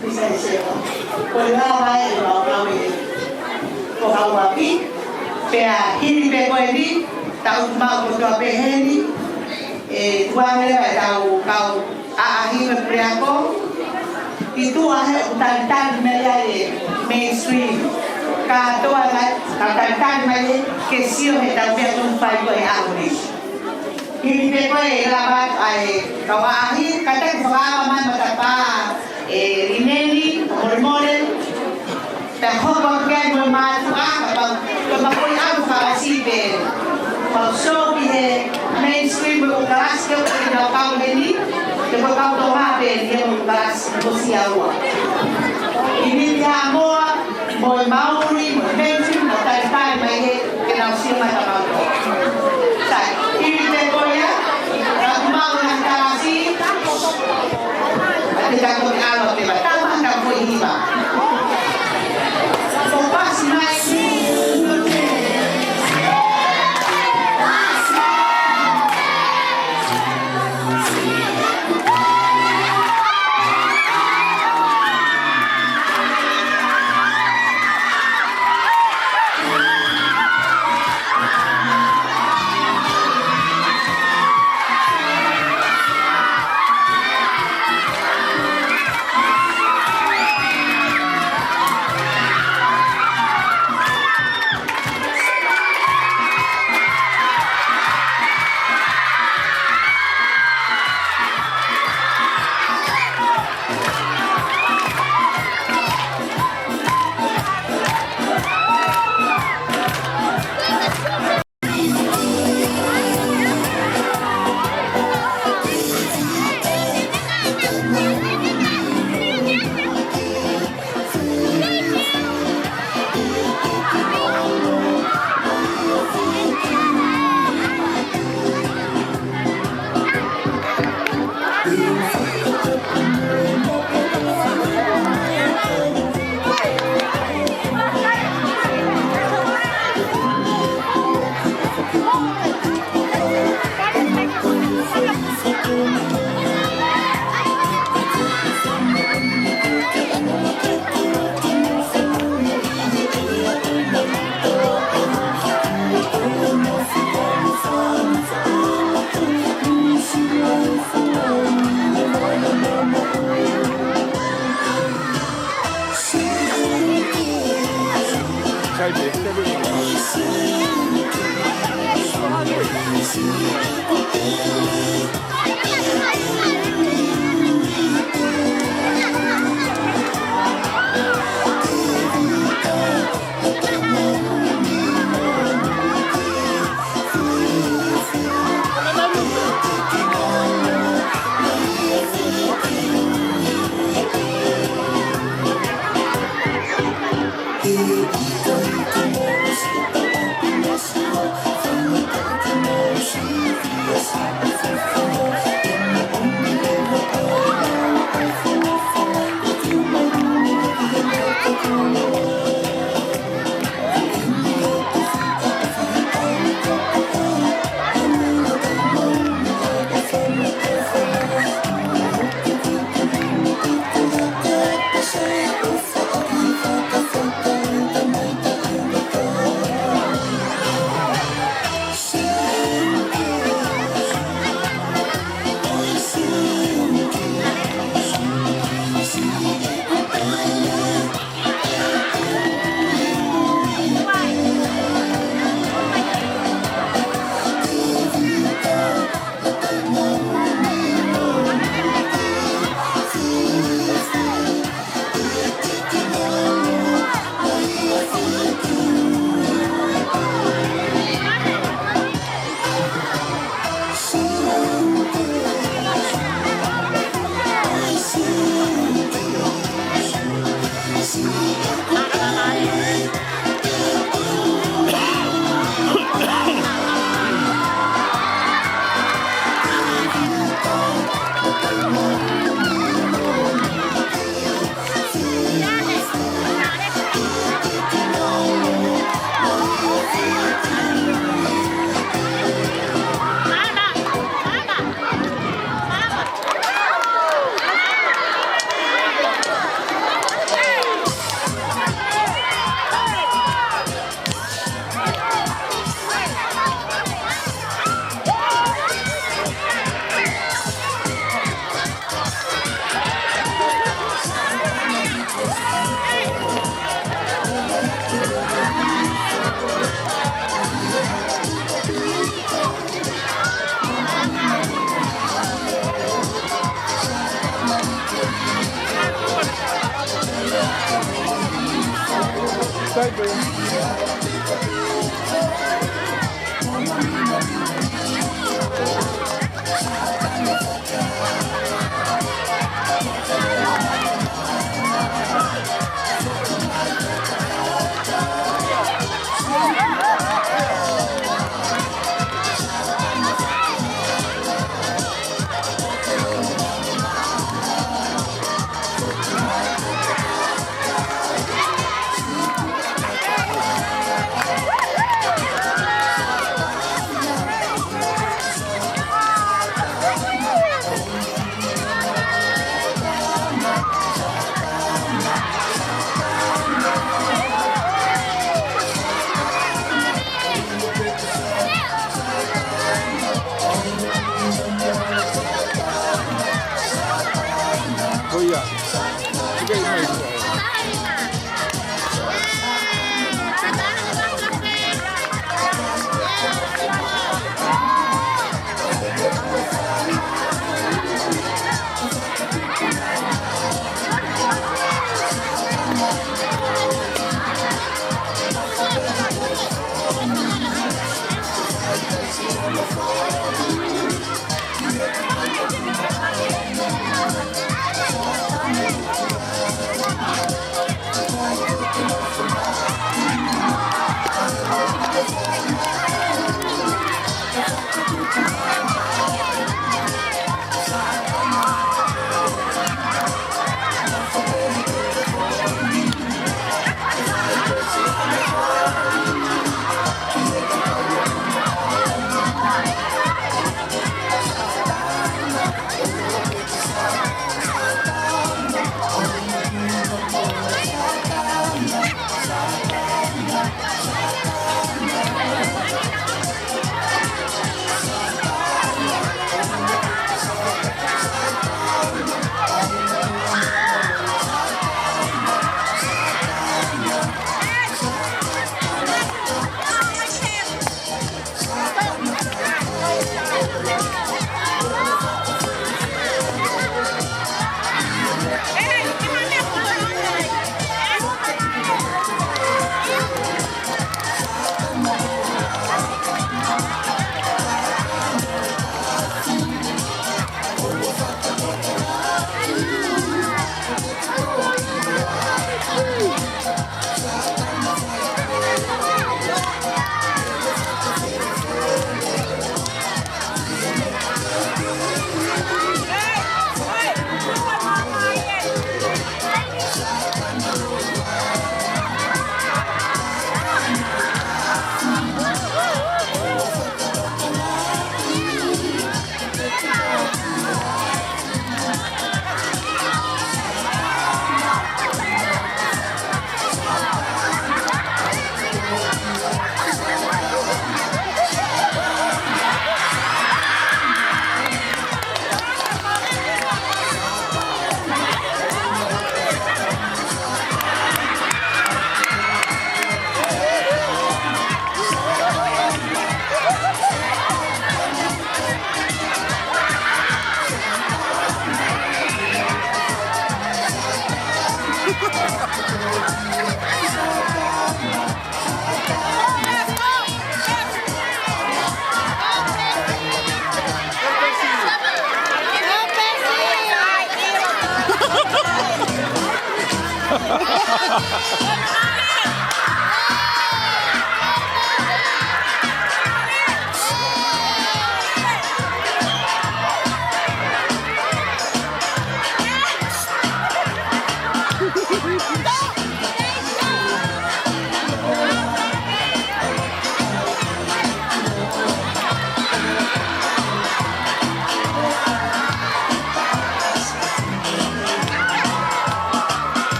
Pisa e seo. Ko e lava e mau kau e. Ko kau api. Pea hili pē ko eni, tau mau ko tua pē heni. ʻE tuanga leva ʻetau kau ʻaʻahi mo e puleako. ʻI tuʻa he ʻoku talitali mai ai e mainstream. Kātoa mai, tau talitali mai e ke sio he tau meʻa tonu fai ko e ʻaho ni. Hili pē ko e lava ʻa e kau ʻaʻahi, kātaki fakaava mai matapā e lineni, molemole. Pea hoko atu ki ai mo e mātuʻa, kapau ko e maʻu ʻalu fakaʻosi pē. Pau sio ki he mainstream mo e kalasi ke ʻoku ʻi ai e kau heni, ke ko e kau Tonga pē ʻi he kalasi ko si aua. ʻI ni pea moa, mo e Maori, mo e mainstream, mo e talitali mai he, ke nau sio mai ka mau. Sai, hili pē ko ia, ka mau na kalasi, ʻa te ka ko ʻalu pē mai, tau mai ka ko hiva. Ko pasi mai. Ko ia. Siʻi mai.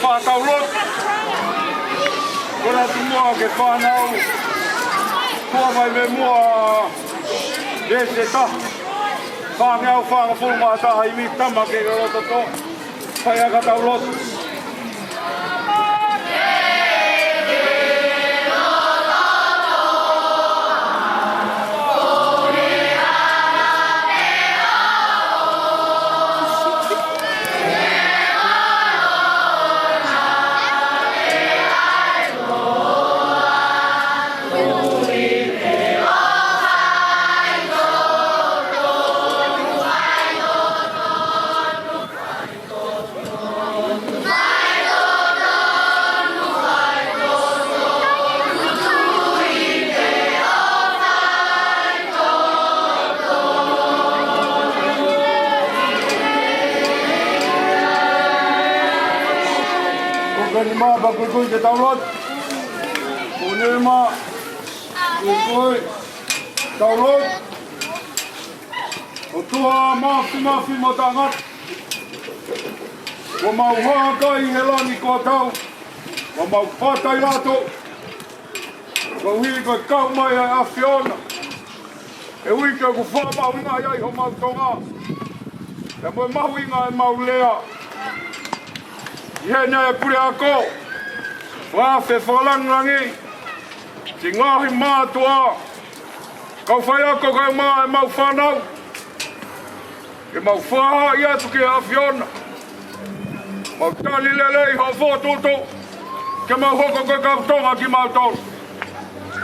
Fakatau lotu. Kole atu muʻa ki he fānau. Tuʻa mai mei muʻa. Veesi ʻe taha. Fāngeau fāngofulu mā taha imi tama ke ke loto tō. Fai ʻa e fakatau lotu. Ko eni mā, pea kuikui ke tau lotu. Ko eni mā, kuikui, tau lotu. ʻOtua Māfimafi mo Taʻengata, kuo mau hākai he langi kuo tau, kuo mau pātai atu, koeʻuhi ko e kau mai ʻa e ʻAfiona, he uike kuo fakamahuʻingaʻi ai homau Tonga, pea mo e mahuʻinga ʻemau lea. ʻI heʻene puleako, fakaafe fakalāngilangi, siʻi ngaahi mātuʻa, kau faiako kae ʻumaʻā ʻemau fānau, ke mau fakahaaʻi atu ki he ʻAfiona, mau tali lelei hoʻo fokotuʻutuʻu, ke mau hoko ko e kau Tonga kimautolu.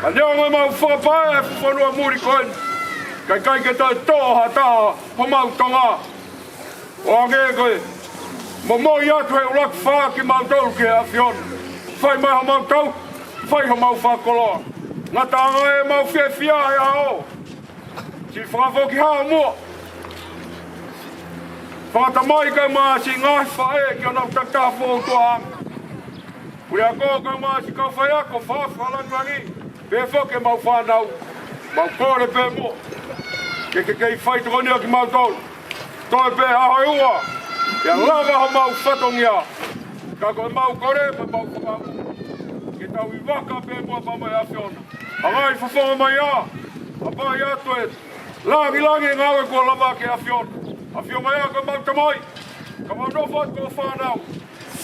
Ka neongo ʻemau fakapaʻanga ʻi he fonua muli ko eni, ka ʻikai ke toe toʻo ha taha homau Tonga. ʻO hangē ko e momoi atu he ʻuluaki fā kimautolu ki he ʻAfiona. Fai mai homau tau, fai homau fakakoloa. Ngataʻanga ʻemau fiefia he ʻaho. Siʻi fakafoki hao muʻa. Fakatamai kae ʻumaʻā siʻi ngaahi faʻē ki honau takitaha foutua. Puleako kae ʻumaʻā siʻi kau faiako, fakaafe fakalāngilangi, pehē foki ki heʻemau fānau, mau kole pē muʻa ke ke kei faitokonia kimautolu. Toe pē ʻaho ʻe ua, pea lava homau fatongia. Ka ko ʻemau kole pē mau fakaʻamu ke tau ʻi vaka pē muʻa pea mo e ʻAfiona. Hanga ʻo fofonga mai ā, hapai atu e lāngilangi e ngāue kuo lava ki he ʻAfiona. ʻAfio mai ā ko ʻemau Tamai, ka mau nofo atu ko e fānau.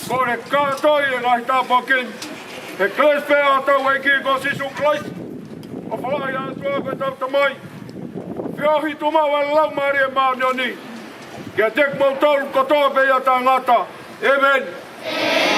Kole kātoi e ngaahi tāpuaki ni he kelesi pē ʻa hotau ʻEiki ko Sīsū Kalaisi. ʻOfa lahi ʻa e ʻOtua ko hotau Tamai, feohi tuʻumaʻu ʻa e Laumālie Māʻoniʻoni, kiate kimoutolu kotoa pē ʻi he taʻengata. ʻĒmeni.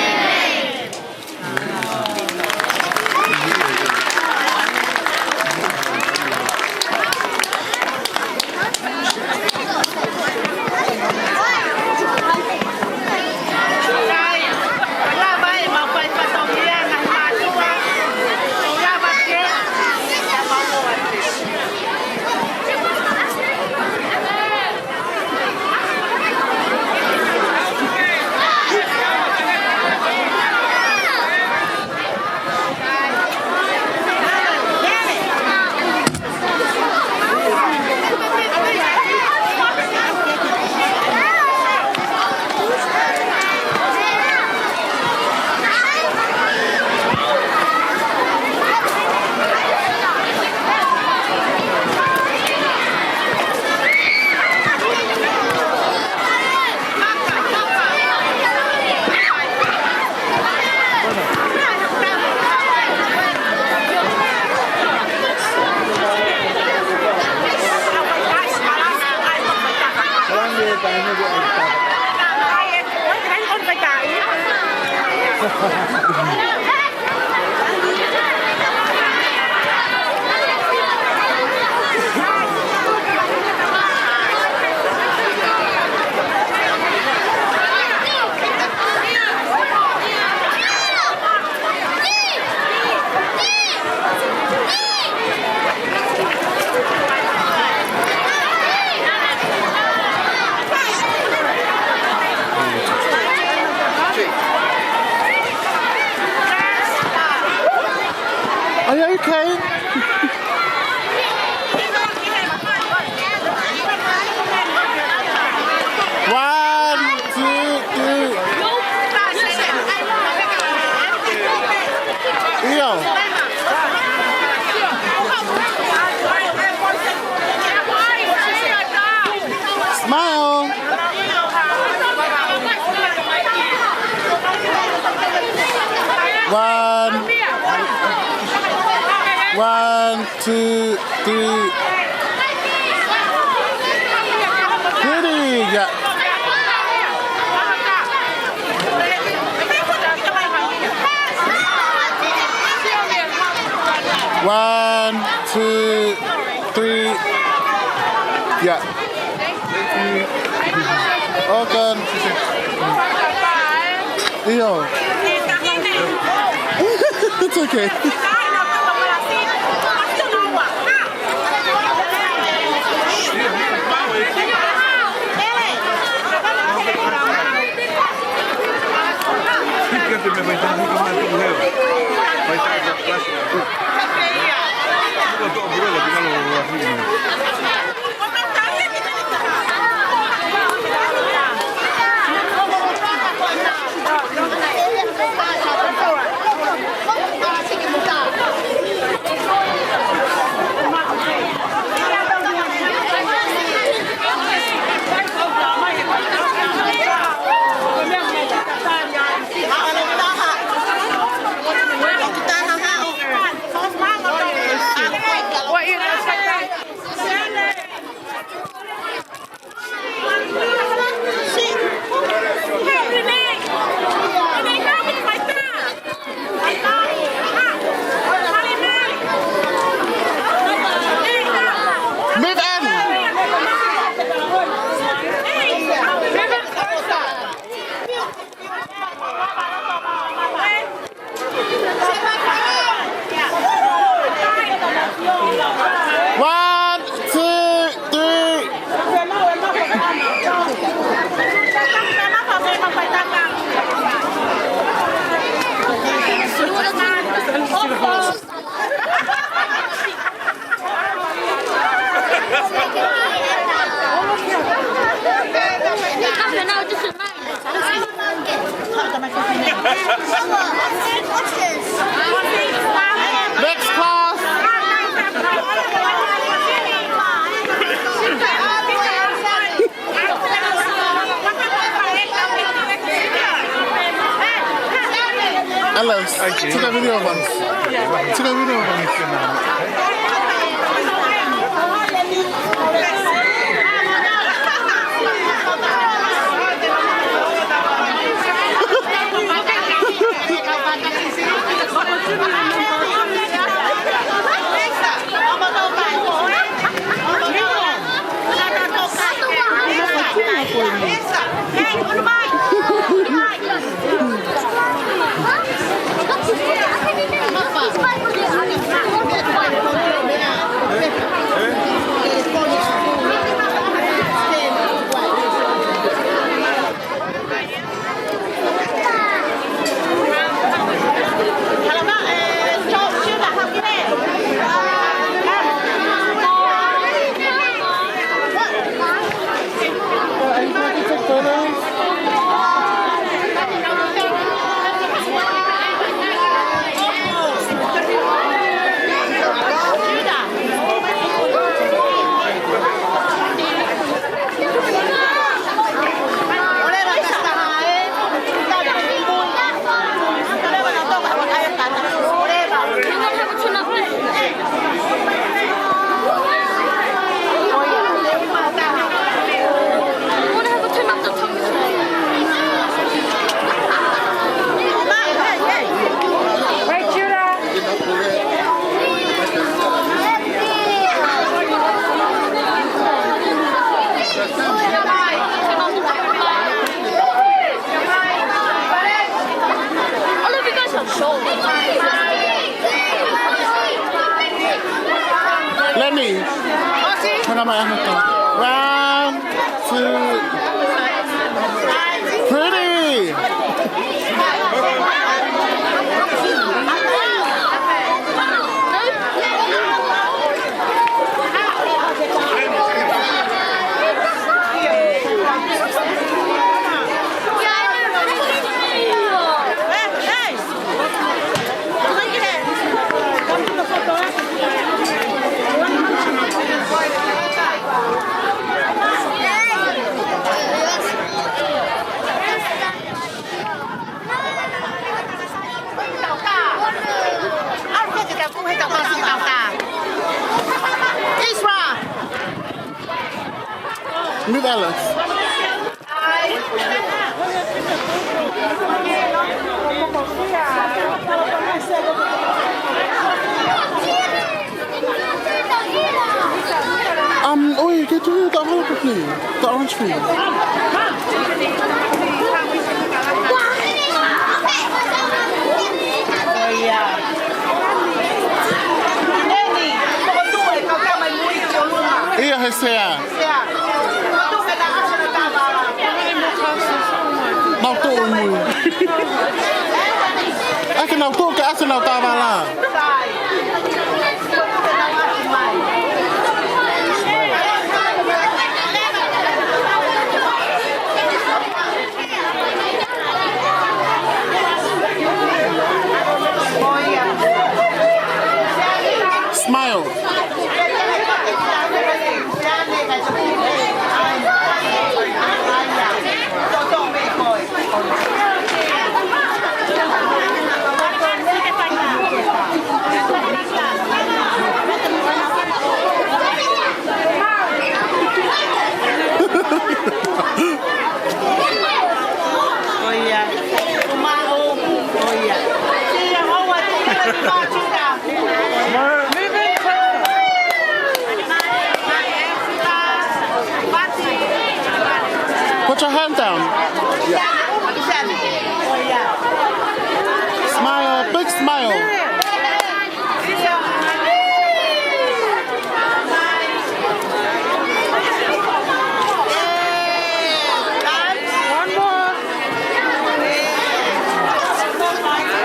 One. One, two, three. Pretty. Yeah. One, two, three. Yeah. All done. ʻIo. It's okay. Move in. One, two, three. Next class. Alex, take a video of us. Take a video of us. Lenny, turn on my avatar. Round two. Pretty. Move, Alex. Um, oi, ke tuʻu he taʻovala pē, please. The orange, please. ʻIo, he sea. Nau toʻo ʻi mui. ʻAi ke nau toʻo ke ʻasi ʻenau taʻovala. Smile. Put your hand down. Smile, big smile. One more.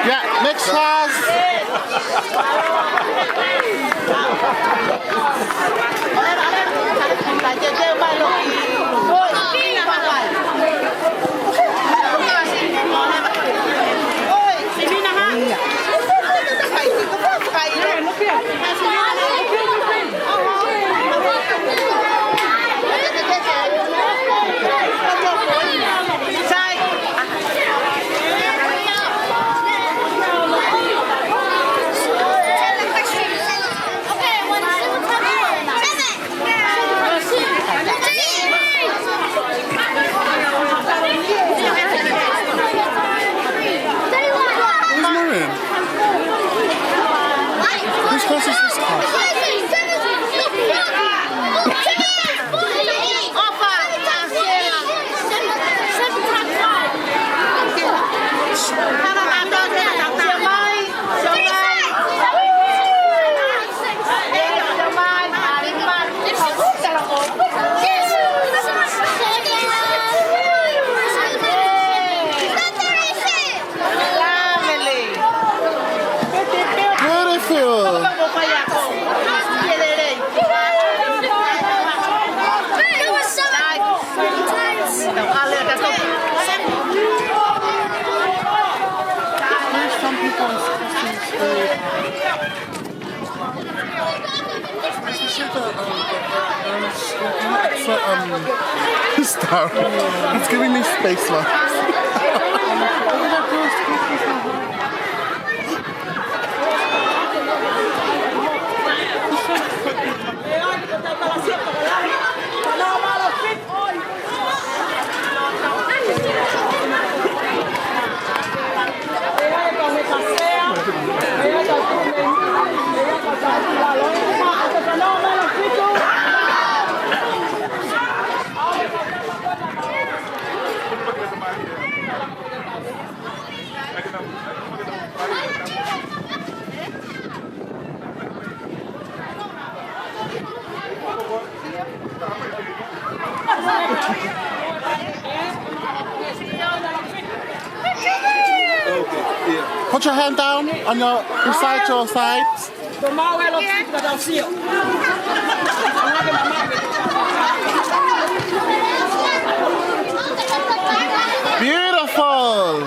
Yeah, next class. Who's Marion? Whose class is this class? Beautiful. Some people are supposed to, uh, it's a, um, star. It's giving me space vibes. Put your hand down on your, beside your sides. Beautiful.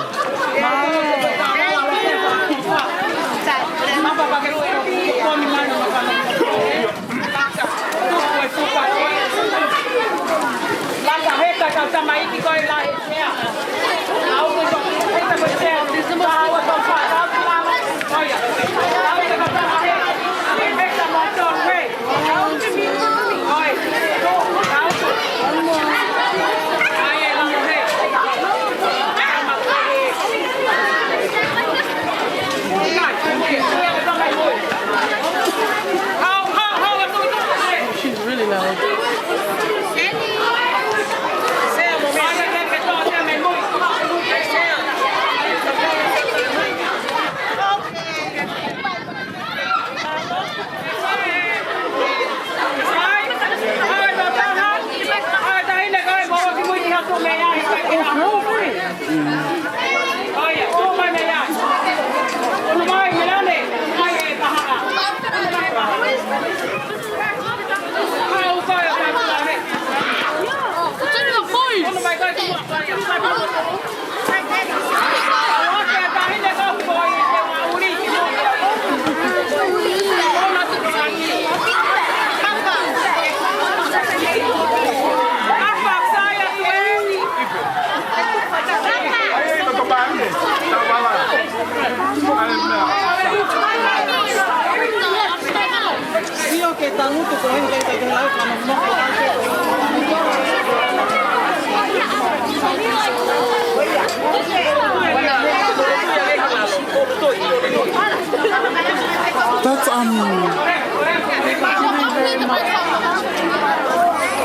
That's, um,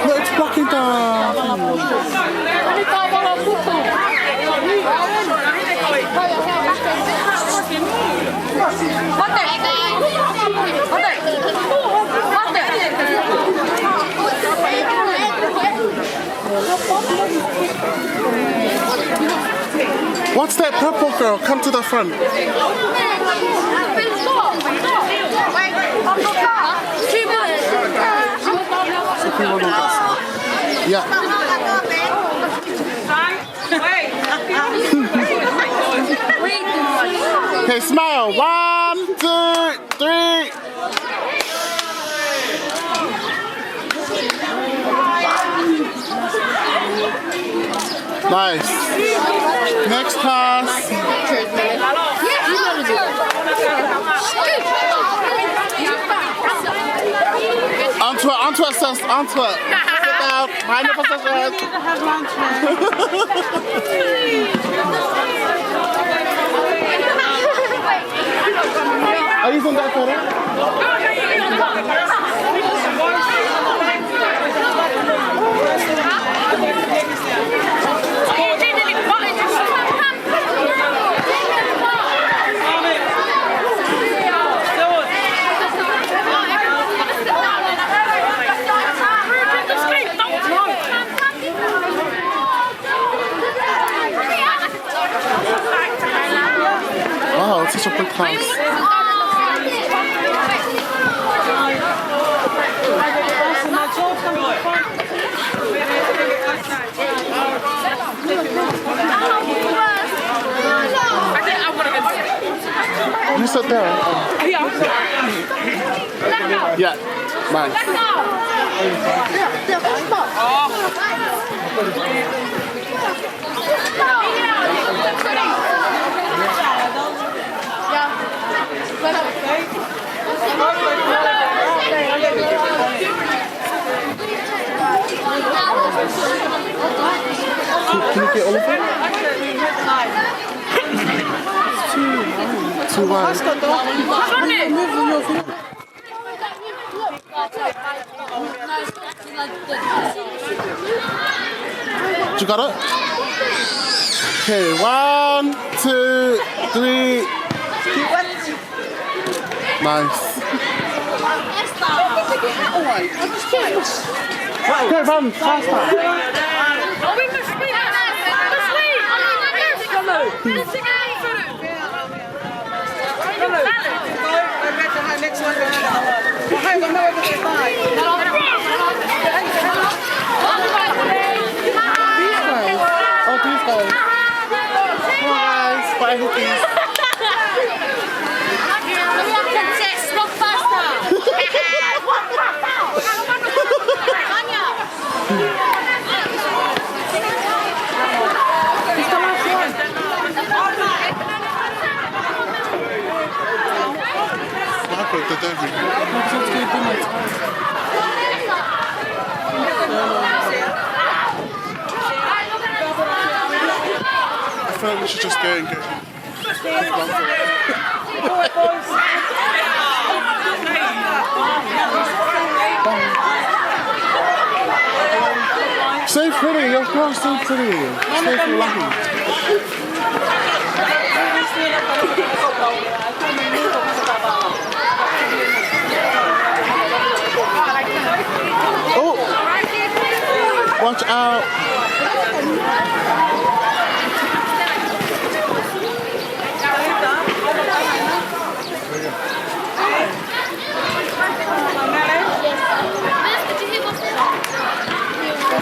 no, it's blocking the. What's that purple girl? Come to the front. Yeah. Okay, smile. One, two, three. Nice. Next pass. Onto it, onto it, sis, onto it. Sit down. Mind the position. Have lunch, man. Are you from that photo? Wow, it's such a big house. You sit there. Yeah, nice. Can, can you get all of them? Too wide. You got it? Okay, one, two, three. Nice. Go, run, faster. These guys. Oh, these guys. Come on, guys. Buy hookies. Princess, walk faster. Tanya. I feel like we should just go and get him. He's gone for it. So pretty, your girl's so pretty. So lucky. Oh, watch out.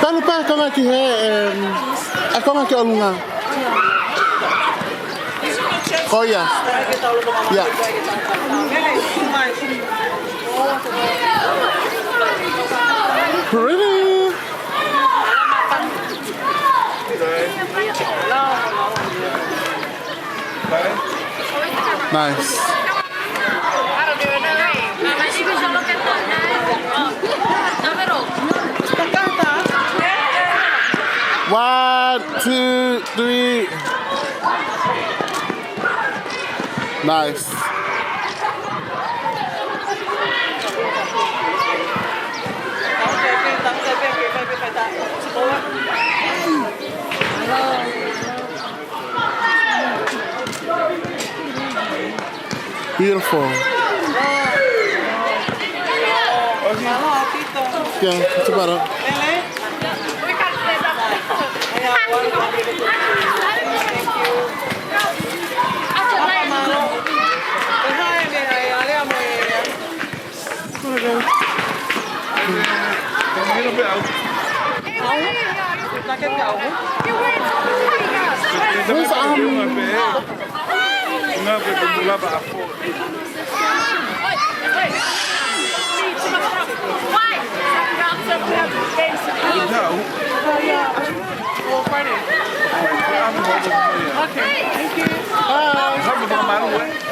Talu pē konga ki hē, em, ʻa konga ki ʻolunga. Ko ia. Ia. Pretty. Nice. One, two, three. Nice. Beautiful. Yeah, it's about it. Where's, um, Okay, thank you. Bye.